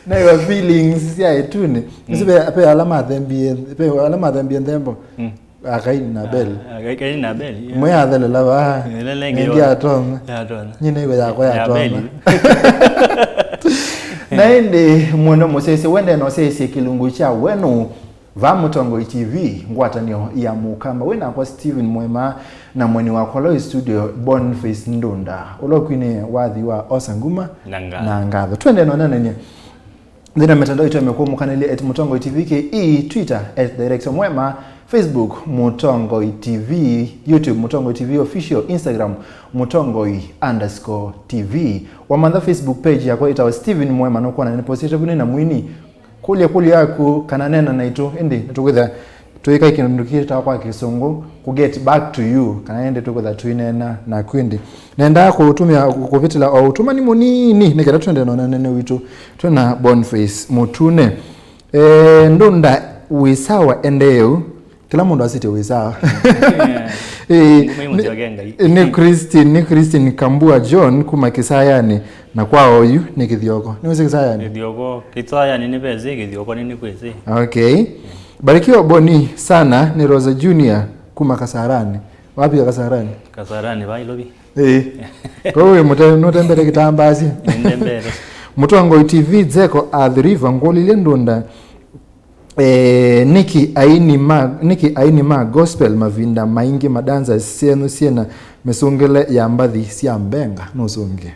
New'o feelings sya ĩtunĩ. Ĩsĩ ve, ve ala mathembie, ve ala mathembie nthembo. Mm. A Kaini na Abeli. Ah, Kaini na Abeli, yeah. Ũmwe yathelela vaa, ĩla ĩngĩ ĩngĩ yo-, yatonya. Yatonya. Nyie nĩw'e yakwa ya yatonya. Abeli. Na ĩndĩ mwendwa mũsyaĩĩsye, wende no syaĩĩsye kĩlungu kya wenu vaa Mũtongoi T V, ngwatanĩo ya Mũkamba. Wĩ nakwa Steven Mwema na mweni wakwa Lois Studio, Boniface Ndunda, ũla ũkwinĩe wathi wa Osa Nguma na Ngatho. Na Ngatho. Twende no nenenie. Nthĩnĩ wa mitandao itũ ya mĩkũũ, mũkanĩlye at Mũtongoi T V K E, Twitter at Director Mwema, Facebook Mũtongoi T V, YouTube Mũtongoi T V Official, Instagram Mũtongoi underscore T V. Wamantha Facebook page yakwa ĩtawa Steven Mwema, nũkwona nĩnĩpostĩte vu nĩ na mwini. Kũlya kũlyo yaku kana neena naitũ, ĩndĩ nĩtũkwĩthĩa tũĩka kĩndũ kĩtawa kwa Kĩsũngũ kũ get back to you, kana ĩndĩ tũkwĩthĩa tũineena naku. Ĩndĩ nendaa kũũtũmĩa kũvĩtĩla o ũtũmani mũnini nĩ kenda twende na ũnene witũ twĩ na Boniface Mũtune. Eh, Ndunda wĩ sawa, endeeu. Kĩla mũndũ asĩtye wĩ sawa. Yeah. Eh, Nguma nĩ, imũsyoke Ngai. Nĩ Christine, nĩ Christine Kambua John kuma Kĩsayanĩ, na kwa oyu nĩ Kĩthioko. Nĩwĩsĩ Kĩsayanĩ? Kĩthioko, Kĩsayanĩ nĩ vesĩ, Kĩthioko nĩ nĩkwĩsĩ. Okay. Barikiwa Boni sana, nĩ Rosa Junior kuma Kasarani. Wapi ya Kasarani? Kasarani, Nairobi. Eh. Kwa hiyo mute-, nutembere kitambasi. Nitembere. Mũtongoi T V Dzeko Athi River ngũlilye Ndunda. Eh, nĩkĩ aini ma, nĩkĩ aini ma gospel mavinda maingĩ madanza syenyu syĩna mĩsũngĩle ya mbathi sya mbenga? Nũsũngĩe.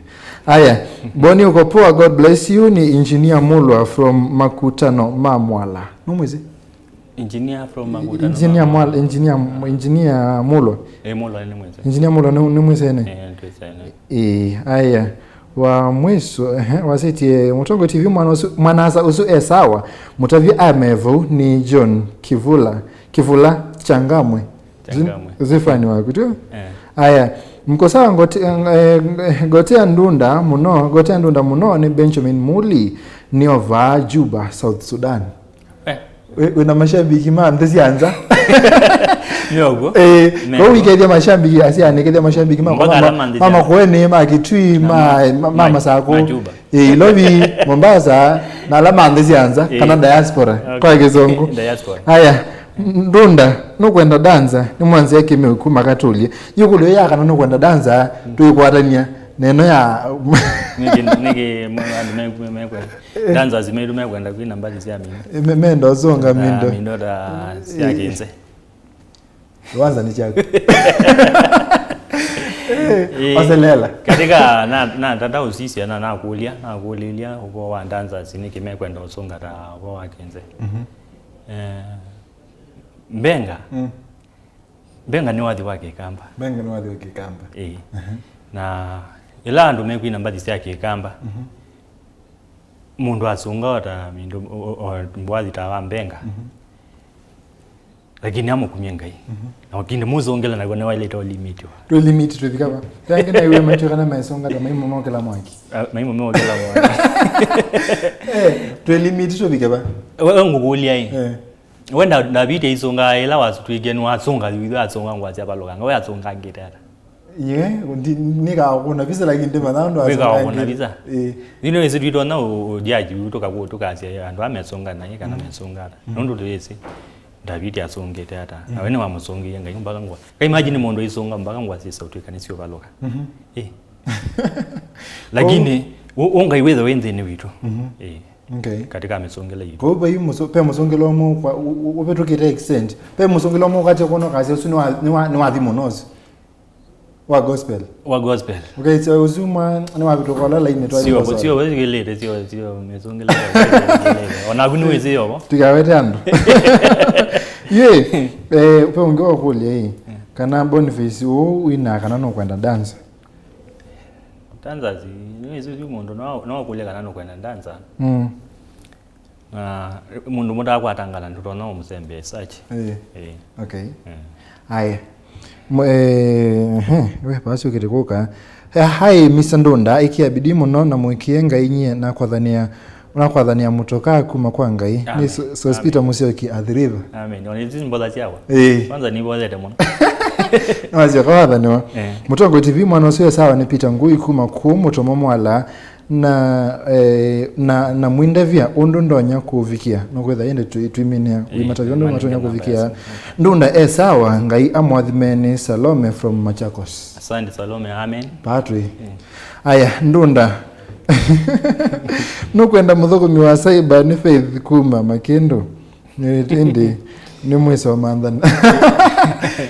Aya, Boni uko poa, God bless you. Ni Engineer Mulwa from Makutano ma Mwala. Nũmwĩsĩ? Engineer from Makutano Engineer ma Mwala, Engineer, Engineer Mulwa. Eh, Mulwa nĩ mwĩsĩ. Engineer Mulwa nĩ, nĩ mwĩsĩ ene? Eh, twĩsene. Ĩĩ, aya. Wa mwiso, ehe, wasĩtie Mũtongoi T V mwana ũsu, mwanasa ũsu e sawa. Mũtavya ame vau nĩ John Kivula, Kivula Changamwe. Changamwe. Zi-, zifani waku tu? Eh. Aya, mko sawa ngote-, eh, ngotea Ndunda mũno, ngotea Ndunda mũno nĩ Benjamin Muli, nĩ ova Juba, South Sudan. Eh. Wĩ, wĩna mashabiki ma nthĩ sya nza. Nĩ ũguo. Eh, nĩ kwa ũguo. Wĩkethia mashabiki, asia nĩkethia mashabiki ma, mpaka ma, ala ma nthĩ ma sya Makueni, ma Kitui, na ma, ma, ma, ma Masakũ. Ma Juba. Eh, Ilovi, Mombasa, na ala ma nthĩ sya nza, eh, kana diaspora, okay, kwa Kĩsũngũ. Diaspora. Aya, Ndunda, nũkwenda danza, nĩ mwanzĩa Kĩmeu kuma Katũlye. Yũkũlyo ya kana nũkwenda danza, mm, tũikwatania. Neno ya nĩkĩ, nĩkĩ andũ me, me, me, dancers maitũ mekwenda kwina mbathi sya mindo. Me-, menda ũsũnga mindo. Ah, mindo ta sya kĩnze. Wanza nĩ kyaku. Eh, waselela. Katika na, na tata usisya na nakũlya, nakũlĩlya ũvoo wa dancers nĩkĩ mekwenda ũsũnga ta ũvoo wa kĩnze. Mhm. Eh, mbenga. Mm. Mbenga nĩ wathi wa Kĩkamba. Mbenga nĩ wathi wa Kĩkamba. Ĩĩ. Mhm. Na ĩla andũ mekwina mbathi sya Kĩkamba, mhm, mũndũ asũnga o ta mindo, o, o, o, mwathi ta wa mbenga. Mhm. Lakini amũkumye Ngai. Mhm. Na wakindi mũsũngĩla naguo nĩwaĩlĩte ũlimitiwa. Twĩ limit twĩvika va? Tangi na iwe maitũ kana maisũnga ta maimũ mokĩla mwaki. Ah, maimũ mokĩla mwaki. Eh, twĩ limit twĩvike va? We, we ngũkũlya ĩ. Eh. We Nda-, Ndaviti aisũngaa ĩla wasũtw'ĩkie nĩwasũnga, wĩthwa asũnga ngũa sya valũkanga, we asũngangĩte ata? Ye, ndi-, nĩkakũna visa lakini ndĩmanya ũndũ wĩkakũna asũngangĩte visa. Ĩĩ. Yu nĩwĩsĩ twitonya ũ-, ũ-, judge yu tũkaku-, tũkasya andũ aa mesũnga naĩ kana, mm, mesũnga ata. Mm. Nũndũ tũyĩsĩ Ndaviti asũngĩte ata. Mm. Na we nĩwamũsũngĩie Ngai mpaka ngũa. Ka imagine mũndũ aisũnga mpaka ngũa syĩsa ũtw'ĩka nĩsyũvalũka. Mhm. Ĩĩ. Lakini, ũ-, ũ Ngai wĩthe wĩ nthĩnĩ witũ. Mhm. Ĩĩ. Okay. Katika mĩsũngĩle yitũ. Kwoou vai mũsũ-, ve mũsũngĩle ũmwe kwa, ũ-, ũ-, ũvĩtũkĩte extent. Ve mũsũngĩle ũmwe ũkatya kwona ũkasya ũsu nĩ wa, nĩ wa, nĩ wathi mũno ũsu. Wa gospel. Wa gospel. Okay, so ũsu mwa, nĩ wavĩtũka ũla lainĩ twalĩ sio, sio, wĩkĩlĩte, sio, sio, mĩsũngĩle. Onaku nĩwĩsĩ yovo. Tikawete andũ. Ye, eh, ve ũngĩ wa kũlya ĩ, mm, kana Boniface ũũ wĩna kana nũkwenda dancer? Dancers, nĩwĩsĩ yu mũndũ no, no ũkũlye kana nũkwenda dancer. Mm. Na mũndũ mũtakwatangana ndũtonya ũmũsembea such. Ĩĩ. Ĩĩ. Okay. Mm. Aya. Mwe-, ehe, we, basi ũkĩte kũka. Eh, hi, Mister Ndunda, ĩkĩa bidii mũno na mũĩkĩe Ngai nyie nakwathanĩa Ũnakwathanĩa mũtokaa kuma kwa Ngai. Amen. Nĩ So-, Sospita Musyoki Athi River. Amen. Ona isu mbotha syakwa. Ĩĩ. Kwanza nĩvoyete mũno. Nĩwasyoka wathanĩwa. Eh. Mũtongoi T V, mwana ũsu e sawa, nĩ Peter Ngui kuma kũũ Mũtomo Mwala, na, eh, na, na mwindavya ũndũ ndonya kũũvikĩa. Nũkwĩtha ĩndĩ twi-, twiminĩa. Eh, ũimatavya ũndũ matonya kũvikĩa. Ndunda e sawa, Ngai amwathime. Nĩ Salome from Machakos. Asante Salome, amen. Patwi. Eh. Aya, Ndunda. Nũkwenda mũthũkũmi wa cyber? Nĩ Faith kuma Makĩndũ. Nĩ ĩndĩ nĩ mwĩsoma nthana.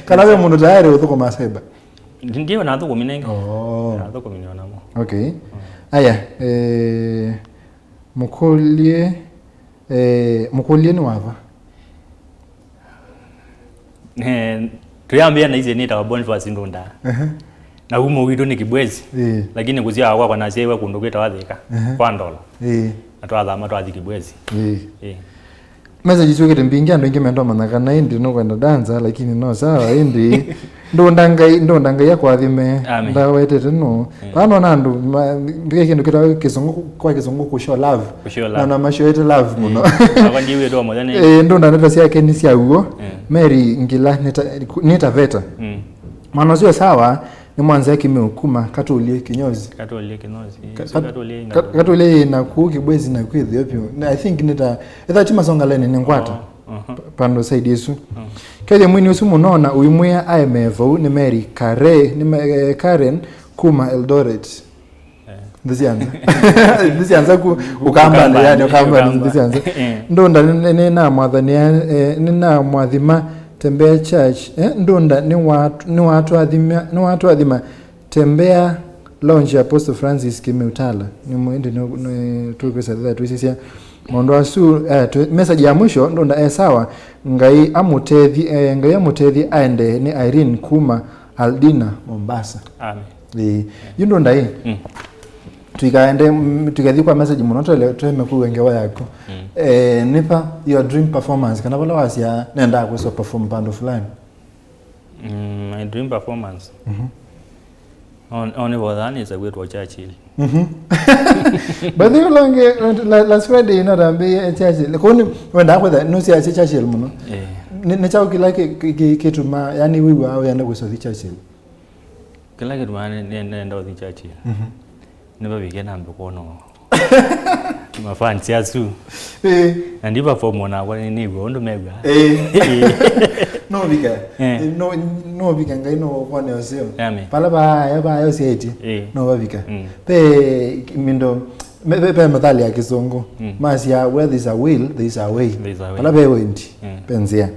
Kana ve mũndũ tayarĩ ũthũkũma cyber? Ndi-, ndio nathũkũmi nenge. Oh. Nathũkũmi nĩ onamo. Okay. Aya, eh, mũkũlye, eh, mũkũlye nĩ wava? Eh, tũyambĩĩa na isyĩ nĩtawa Boniface Ndunda. Ehe. Na wumo witũ nĩ Kibwezi. Ĩĩ. Lakini kũsyawa kwakwa nasyaĩwe kũndũ kwĩtawa Thĩka, Ehe. Kwa Ndolo. Ĩĩ. Na twathama twathi Kibwezi. Ĩĩ. Ĩĩ. Message syũkĩte mbingĩ, andũ aingĩ mendwa manya kana ĩndĩ nũkwenda danza, lakini no sawa, ĩndĩ Ndũnda Ngai, Ndũnda Ngai akwathime. Amen. Ndawetete no. Mm. Vaa nona andũ ma-, mbika kĩndũ kĩtawa kĩsũngũ, kwa kĩsũngũ kũ show love. Kũ show love. Na, na mashoete love mũno. Mm. Akwa ndiwĩtwa mũthenya. Eh, Ndũnda ndeto syake nĩ sya uo. Mm. Mary Ngila nĩta, nĩtaveta. Mm. Mwana ũcio sawa, nĩ mwanzĩa Kĩmeu kuma Katũlye Kinyozi. Katũlye Kinyozi. Ka-, Katũlye Katũlye na kũu Kibwezi na kwĩ Ethiopia. I think nĩta, etha ti masonga line nĩ ngwata. Oh. Aha. P-, pandũ side ĩsu. Mm. Kethya mwini ũsu mũno na ũimwĩa aemee vau nĩ Mary Kare, nĩ Ma-, eh, Karen kuma Eldoret. Eh. Nthĩ sya nza. Nthĩ sya nza ku, Ukambani, yani, Ukambani, Ukamba. Nthĩ sya nza. Eh. Ndũnda nĩ, nĩ, nĩnamwathanĩa, eh, nĩnamwathima Tembea Church. Eh, Ndũnda nĩwatwathima, nĩwatwathima Tembea Lounge ya Apostle Francis Kĩmeu Tala. Nĩ mũ-, ĩndĩ nĩ, nĩ, tũkwĩsa thĩtha twĩsĩsya maũndũ asu, eh, twĩ-, message ya mwisho, Ndũnda e sawa, Ngai amũtethye, eh, Ngai amũtethye aendee. Nĩ Irene kuma Aldina, Mombasa. Amen. Ĩĩ. Yu Ndũnda ĩ. Mm. Tũikaende, mm, tũikathi kwa message mũno, twele, tweme kũw'a ngewa yaku. Mm. Eh, nĩpa your dream performance, kana vala wasya nendaa kwĩswa perform pandũ fulani? Mm, my dream performance. Mhm. On, on for that is a way to Churchill. Mhm. But you long, eh, la-, last Friday, you know, tambe, eh, Churchill. Koni, wenda kwenda, no si ache Churchill mũno. Eh. Nĩ, nĩ chao kĩla kĩ-, kĩ-, kĩ-, kĩtuma, yani, wĩw'a wenda kwĩswa thi Churchill. Kĩla kĩtuma nĩ, nĩ, nenda ũthi Churchill. Mhm. Nĩvavike nambe kwona mafans asu. Ĩĩ. Na ndi perform onakwa nĩ, nĩw'a ũndũ mew'a. Ĩĩ. No vika. Eh. No, no vika Ngai no kwone ũseo. Amen. Pala vaya, vaya ũsyaĩtye. Ĩĩ. No vavika. Mm. Pe mindo, me, pe, pe methali ya Kĩsũngũ. Mm. Masya, "Where there's a will, there's a way." There's a way. Pala ve wendi, Mm. pe nzĩa.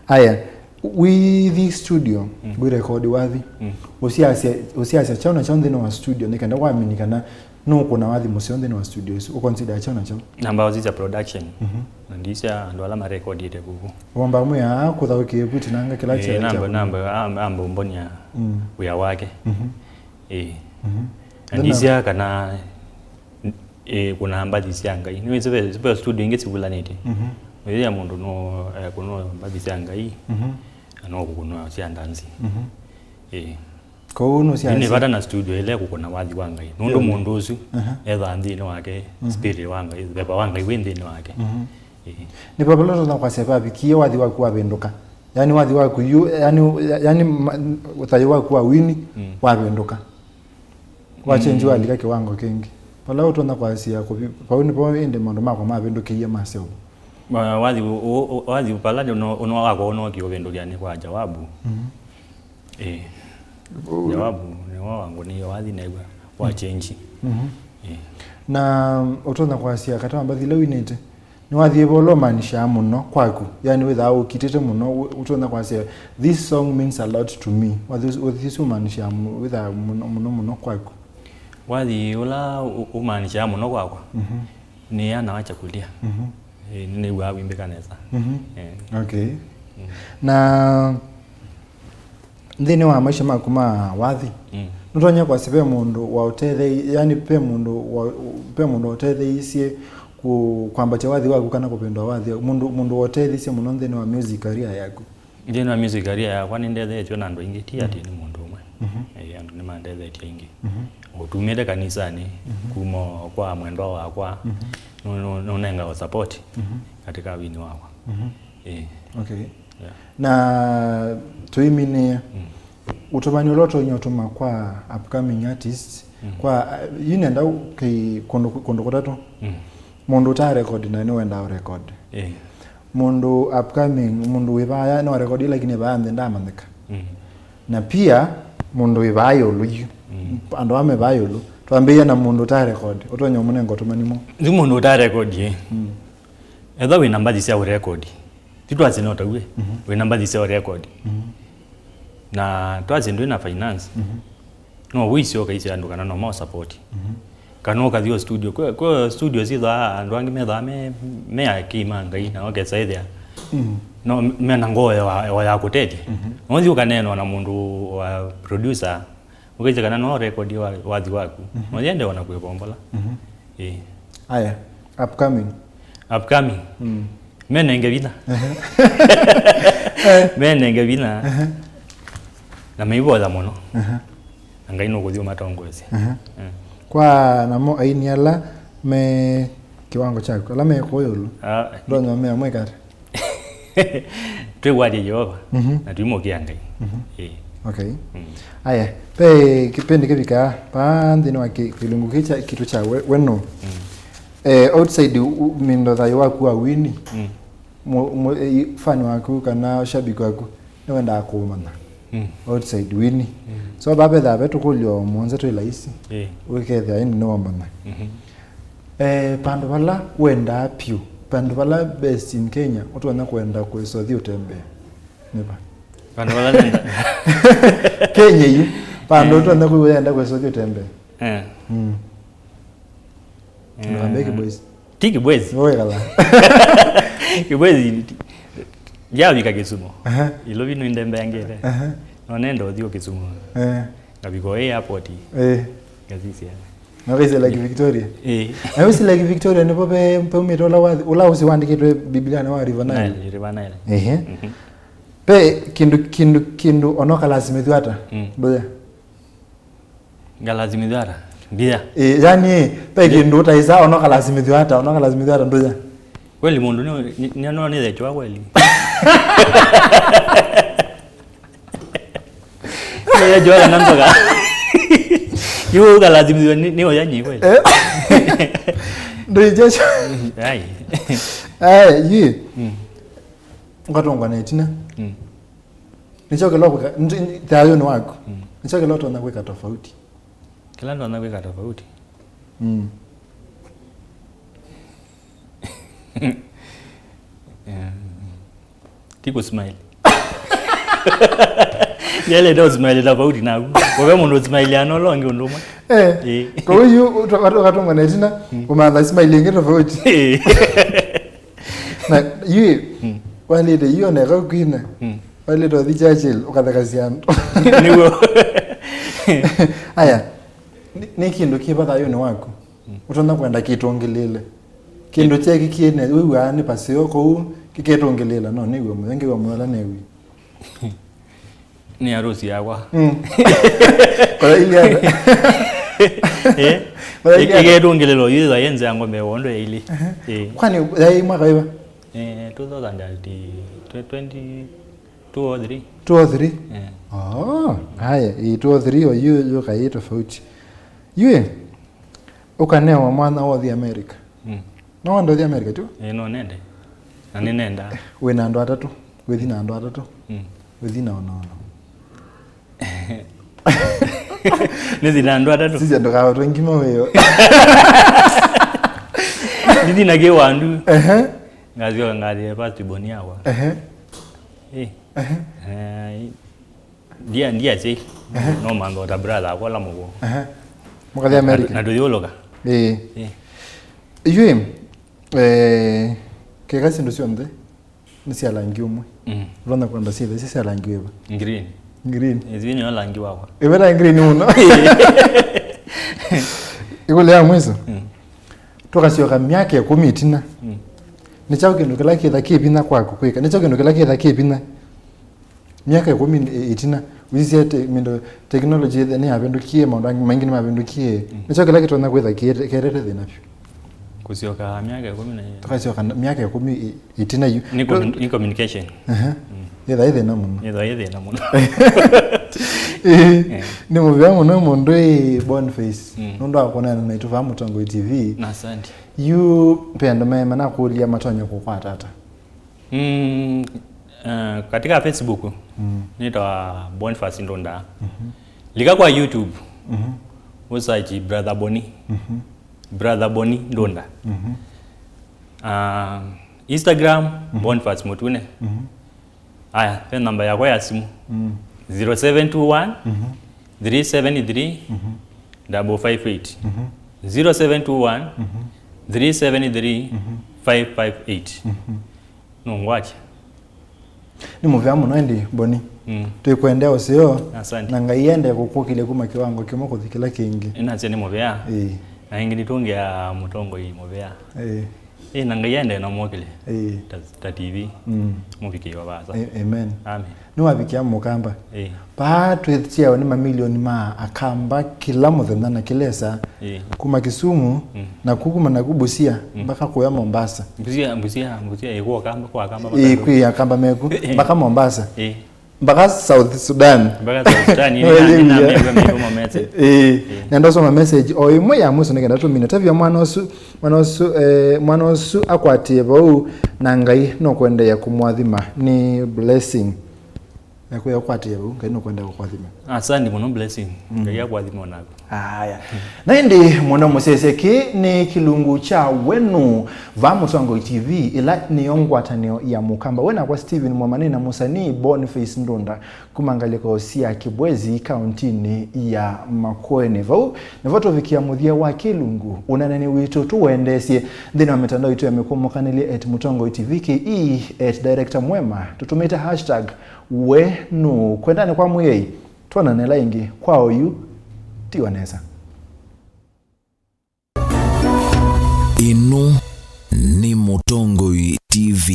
Aya, wĩthi studio, Mm. wĩ record wathi. Mm. Ũsiasya, ũsiasya kyaũ na kyaũ nthĩnĩ wa studio, nĩ kenda wamini kana nũkũna wathi mũseo nthĩnĩ wa studio ĩsu, ũconsider kyaũ na kyaũ? Namba ũsisya production. Mhm. Na ndisya andũ ala marekodiĩte kuku. Wamba mwĩa kũthaũkĩe vuti nanga kĩla Eh, kya namba, kya namba, am-, amba ũmbonia Mm. wĩa wake. Mhm. Eh. Mhm. Na Then ndisya kana Ĩĩ, kũna mbathi sya Ngai. Nĩwĩsĩ ve, ve studio ingĩ sivulanĩtye. Mhm. Wĩthĩa mũndũ no, eh, kũnwa mbathi sya Ngai, Mhm. na no kũkũnwa sya ndanzi. Mhm. Ĩĩ. Kwoou nũsyasya. Nĩ vata na studio ĩla ĩkũkũna wathi wa Ngai. Nũndũ Sure. mũndũ ũsu Aha. ethaa nthĩnĩ wake, Mhm. spirit wa Ngai, veva wa Ngai wĩ nthĩnĩ wake. Mhm. Ĩĩ. Nĩ vavalo tũna kwasya vavikie wathi waku wavĩndũka. Yaani wathi waku yu, yaani, yaani ma-, thayũ waku wa wini Mm. wavĩndũka. Wa change Mm. walika kĩwango kĩngĩ. Vala ũtonya kwasya kũvi-, vau nĩvo ĩndĩ maũndũ makwa mavĩndũkĩie maseo. Ma-, wathi ũ-, ũ-, ũ-, wathi pala nĩ ũno-, ũno wakwa ũnookie ũvĩndũkĩa nĩ kwa Jawabu. Mhm. Eh. Ũ- Jawabu nĩwe wangũnĩie wathi new'a wa Mm. change. Mhm. Eh. Na ũtonya kwasya kata wa mbathi ila winĩte, Nĩwathiĩ vala ũmaanishaa mũno kwaku, yani wĩthaa ũkitĩte mũno, ũ-, ũtonya kwasya, "This song means a lot to me." Wathi ũsu, ũthi ũsu ũmaanishaa mũ-, wĩthaa mũno, mũno, mũno kwaku? Wathi ũla ũ-, ũmaanishaa mũno kwakwa, Mhm. nĩ Ana wa Chakulia. Mhm. Ĩĩ, nĩnĩw'aa wĩmbĩka nesa. Mhm. Eh. Okay. Mm. Na Nthĩnĩ wa maisha maku ma wathi, Mm. nũtonya kwasya ve mũndũ waũtetheeisye, yani, ve mũndũ wa-, ve mũndũ waũtetheeisye ku-, kwambatya wathi waku kana kũvĩndũa wathi waku? Mũndũ, mũndũ waũtetheeisye mũno nthĩnĩ wa music career yaku? Nthĩnĩ wa music career yakwa nĩndetheetw'e na andũ aingĩ, ti atĩ Mm. nĩ mũndũ ũmwe. Mhm. Eh, andũ nĩmandethetie aingĩ. Mhm. Ũtumĩte kanisanĩ, mhm, kuma kwa mwendwa wakwa, mhm, nũ-, nũ-, nũnengawa support, mhm, katika wini wakwa. Mhm. Eh. Okay. Yeah. Na tũiminĩe, mm, ũtũmani ũla ũtonya ũtũma kwa upcoming artists, mm, kwa, uh, yu nenda kĩ-, kũndũ, kũndũ kũtatũ. Mm. Mũndũ ũta record na nĩwendaa record. Eh. Mũndũ upcoming, mũndũ wĩ vaya no record lakini vaya nthĩ ndamanyĩka. Mm. Na pia mũndũ wĩ vaa ĩũlũ yu. Mm. Andũ aa me vaa ĩũlũ. Twambĩĩe na mũndũ ũta record. Ũtonya ũmũnenga ũtũmani mwaũ? Yu mũndũ ũta record, eh. Mm. Ethwa wĩna mbathi sya ũrecord. Ti twasye no taw'e. Mhm. Wĩna mbathi sya ũrecord. Mhm. Na twasye ndwĩ na finance. Mhm. No wĩsĩ ũkaisya andũ kana no mau support. Mhm. Kana ũkathi o studio. Kwĩ, kwĩ studio syĩthwaa andũ angĩ methwaa me, me akĩi ma Ngai, na ũkesa ĩthĩa. Mm. No mena ngoo ya, ya, ya kũtethya. Mhm. No ũthi ũkaneenwa na mũndũ wa producer, ũkaisya kana no record wa, wathi waku. Mhm. No yende ona kwĩvombola. Mhm. Ĩĩ. Aya, upcoming. Upcoming. Mm. Menenge vinya. Ehe. Menenge vinya. Ehe. Na meivoya mũno. Ehe. Na Ngai nũkũthi ũmatongoesya. Ehe. Eh. Kwa namo aini ala me kiwango kyaku, ala me kũũ ĩũlũ. Ah. Ndonya mea mwĩkate. Twĩkwatya Yeova, mhm, na tũimũkĩa Ngai. Mhm. Ĩĩ. Okay. Mm. Aya, ve kĩpindi kĩvikaa paa nthĩnĩ wa kĩ-, kĩlungu kĩ kya, kitũ kya we-, weno. Mm. Eh, outside u-, mindo thayũ waku wa wini, mm, mu-, mu-, i-, fan waku kana shabiki waku nĩwendaa kũũmanya. Mm. Outside wini. Mm. So, vaa vethaa ve tũkũlyo mũonza twĩ laisi, ĩĩ, ũkethĩa ĩndĩ nĩwamanya. Mhm. Eh, vandũ vala wendaa pyũ, vandũ vala best in Kenya, ũtonya kwenda kwĩsa ũthi ũtembee. Nĩ va? Vandũ vala nenda. Kenya yu, vandũ, eh, ũtonya kwĩw'a yenda kwĩsa ũthi ũtembee. Eh. Mm. Eh. Ndũkambie Kibwezi. Ti Kibwezi. Nĩ wĩkala. Kibwezi, yavika Kisumu. Aha. Ilovi nĩndembeangĩte. Aha. No nenda ũthi o Kisumu. Eh. Ngavika o airport. Eh. Ngasisya. Na wĩsĩ Lake Victoria? Eh. Na wĩsĩ Lake Victoria nĩvo ve, paumĩte ũla wa, ũla ũsi wandĩkĩtwe Biblia nĩ wa River Nile. Nile, River Nile. Ehe. Mhm. Ve kĩndũ, kĩndũ, kĩndũ ona ũkalasimĩthw'a ata? Mm. Ndũya. Ngalasimĩthw'a ata? Ndĩya. Eh, yani, eh, ve kĩndũ ũtaĩsa ona ũkalasimĩthw'a ata, ona ũkalasimĩthw'a ata ndũya. Kweli mũndũ nĩ, nĩ, nĩ, no nĩthekĩwa kweli. Nĩthekĩwa kana nzoka. Yu ũkalasimĩthw'a nĩ, nĩ ũya nyi kweli. Eh? Ndũijesha. Ai. Eh, yi. Mm. Ũkatongwa na ĩtina. Mm. Nĩkyo kĩla ũkwĩka, nĩ, nĩ, thayũnĩ waku. Mm. Nĩkyo kĩla ũtonya kwĩka tofauti. Kĩla ndonya kwĩka tofauti. Mm. Eh, ti kũsmile. Ndielete ũsmile tofauti naku. Kwa ve mũndũ ũsmile ana ũla ũngĩ ũndũ ũmwe. Eh, ĩĩ. Kwa hiyo, ũka-, ũka-, ũkatongwa na ĩtina, mm, ũmatha smile ĩngĩ tofauti. Ĩĩ. Na, yu, mm, walĩte yu oneka kwina. Mm. Walĩte ũthi Churchill, ũkathekasya andũ. Nĩw'o. Aya, nĩ, nĩ kĩndũ kĩva thayũnĩ waku? Mm. Ũtonya kwenda kĩtũngĩlĩĩle. Kĩndũ kyekĩkie ne, wĩw'aa nĩ paseo kũu, kĩketũngĩlĩĩla, no, nĩw'e mũyo, ngĩw'a mũyo ala newie. Nĩ harusi yakwa. Mm. Kwa ile. Eh? Kwa ile. Ĩketũngĩlĩlwa yu ĩthwa yenze ya ngombe wondo ya ili. Ehe. Eh. Kwani yaĩ mwaka wĩva? Eh, two thousand and twenty, two oh three. Two oh three? Eh. Oh, haya, ĩ two oh three o yu, yu kaĩ tofauti. Yu, ũkanewa mwana wa ũthi America. Mm. No wende ũthi America tu? Eh, no nende. Na nĩnenda. Wĩna andũ atatũ, wĩthi na andũ atatũ. Mm. Wĩthi na ona ona. Nĩthi na andũ atatũ. Sisi ndũkawatwe ngima wĩyo. Nĩthi na kĩwandu. Ehe. Ngasyoka ngathie first born yakwa. Ehe. Eh. Ehe. Eh, ndia, ndia si. Ehe. No mantha ta brother akwa la mũgo. Ehe. Mũkathi America. Na, na ndũyũlũka. Eh. Eh. Yu, eh, keka sindu syonthe nĩ sya langi ũmwe. Mm. Ũtonya kwenda syĩthe isi sya langi wĩva? Green. Green. Ĩsu nĩyo langi wakwa. Ĩveta green mũno. Ĩkũlyo ya mwiso. Mm. Tũkasyoka myaka ĩkũmi ĩtina. Mm. Nĩ kyaũ kĩndũ kĩla kĩtha kĩ vinya kwaku kwĩka? Nĩ kyaũ kĩndũ kĩla kĩtha kĩ vinya? Myaka ĩkũmi ĩ-, ĩtina, Wĩsĩ te-, mĩndũ, technology nĩ yavĩndũkie, maũndũ angĩ maingĩ nĩ mavĩndũkie. Mm. Nĩkyo kĩla kĩtonya kwĩtha kĩete-, kĩetete thĩna vyũ. Kũsyoka myaka ĩkũmi na ĩlĩ. Tũkasyoka na-, myaka ĩkũmi ĩ-, ĩtina yu. Nĩ commun-, nĩ communication. Aha. Mm. Yĩtha ĩ thĩna mũno. Yĩtha ĩ thĩna mũno. Ĩĩ, eh, nĩ mũvea mũno mũndũ ĩ Boniface. Mm. Nũndũ wa kuonana naitũ vaa Mũtongoi T V. Na asante. Yu, ve andũ me-, manakũlya matonya kũkwata ata? Mm, eh, katika Facebook, mm, nĩtawa Boniface Ndunda. Mhm. Lika kwa YouTube, mhm, ũsearch Brother Boni. Mhm. Brother Boni Ndunda. Mhm. Ah, Instagram, mhm, Boniface Mũtune. Mhm. Aya, ve namba yakwa ya simu. Mm. Zero seven two one, mhm, three seven three, mhm, double five eight. Mhm. Zero seven two one, mhm, three seven three, mhm, five five eight. Mhm. Nũngwatya. Nĩ mũvea mũno ĩndĩ, Boni. Mm. Twĩkwendea ũseo. Asante. Na Ngai ende kũkũkĩlya kuma kĩwango kĩmwe kũthi kĩla kĩngĩ. Ĩnasya nĩ mũvea. Ĩĩ. Na ĩngĩ nĩtũngĩa Mũtongoi mũvea. Ĩĩ. Ĩĩ, na Ngai ende na mũkĩlye. Ĩĩ. Ta, ta T V. Mm. Mũvikĩe o vaasa. A-, amen. Amen. Nĩwavikĩa Mũkamba. Ĩĩ. Vaa twĩsyawa nĩ mamilioni ma Akamba kĩla mũthenya na kĩla ĩsaa. Ĩĩ. Kuma Kisumu, mm, na ku kuma naku Busia, mm, mpaka kũya Mombasa. Busia, Busia, Busia, ĩĩ, kwa Akamba, kwa Akamba, ĩĩ, mpaka kwĩ Akamba meku, ĩĩ, mpaka Mombasa. Ĩĩ. Mpaka South Sudan. Mpaka South Sudan, ĩĩ, nĩ na, nĩ na mĩario mĩingĩ ma message. Ĩĩ. Ĩĩ. Nenda ũsoma message o ĩmwe ya mwisho nĩkenda tũmine. Tavya mwana ũsu, mwana ũsu, eh, mwana ũsu akwatie vau na Ngai nũkũendeea kũmũathima. Nĩ Blessing. Ekwĩa ũkwatĩe vau, Ngai nũkwenda kũkũathima. Asante mũno Blessing. Mm. Ngai akũathime o naku. Aya. Na ĩndĩ mũno mũsyaĩĩsya, kĩĩ nĩ kĩlungu kya Wenu vaa Mũtongoi T V, ĩla nĩyo ngwatanĩo ya Mũkamba. We nakwa Stephen Mwamani na mũsanii Boniface Ndunda kuma ngalĩko sya Kibwezi, kauntinĩ ya Makueni. Vau nĩvo tũvikĩa mũthya wa kĩlungu. Ũneenanĩ witũ tũwendeesye nthĩnĩ wa mĩtandao itũ ya mĩkũmũkanĩlye at Mũtongoi T V K E, at Director Mwema, tũtũmĩte hashtag We nũũ? Kwendani kwa Mwĩai. Twonane ĩla ĩngĩ kwa oyu, tiwa nesa. Ĩno nĩ Mũtongoi T V.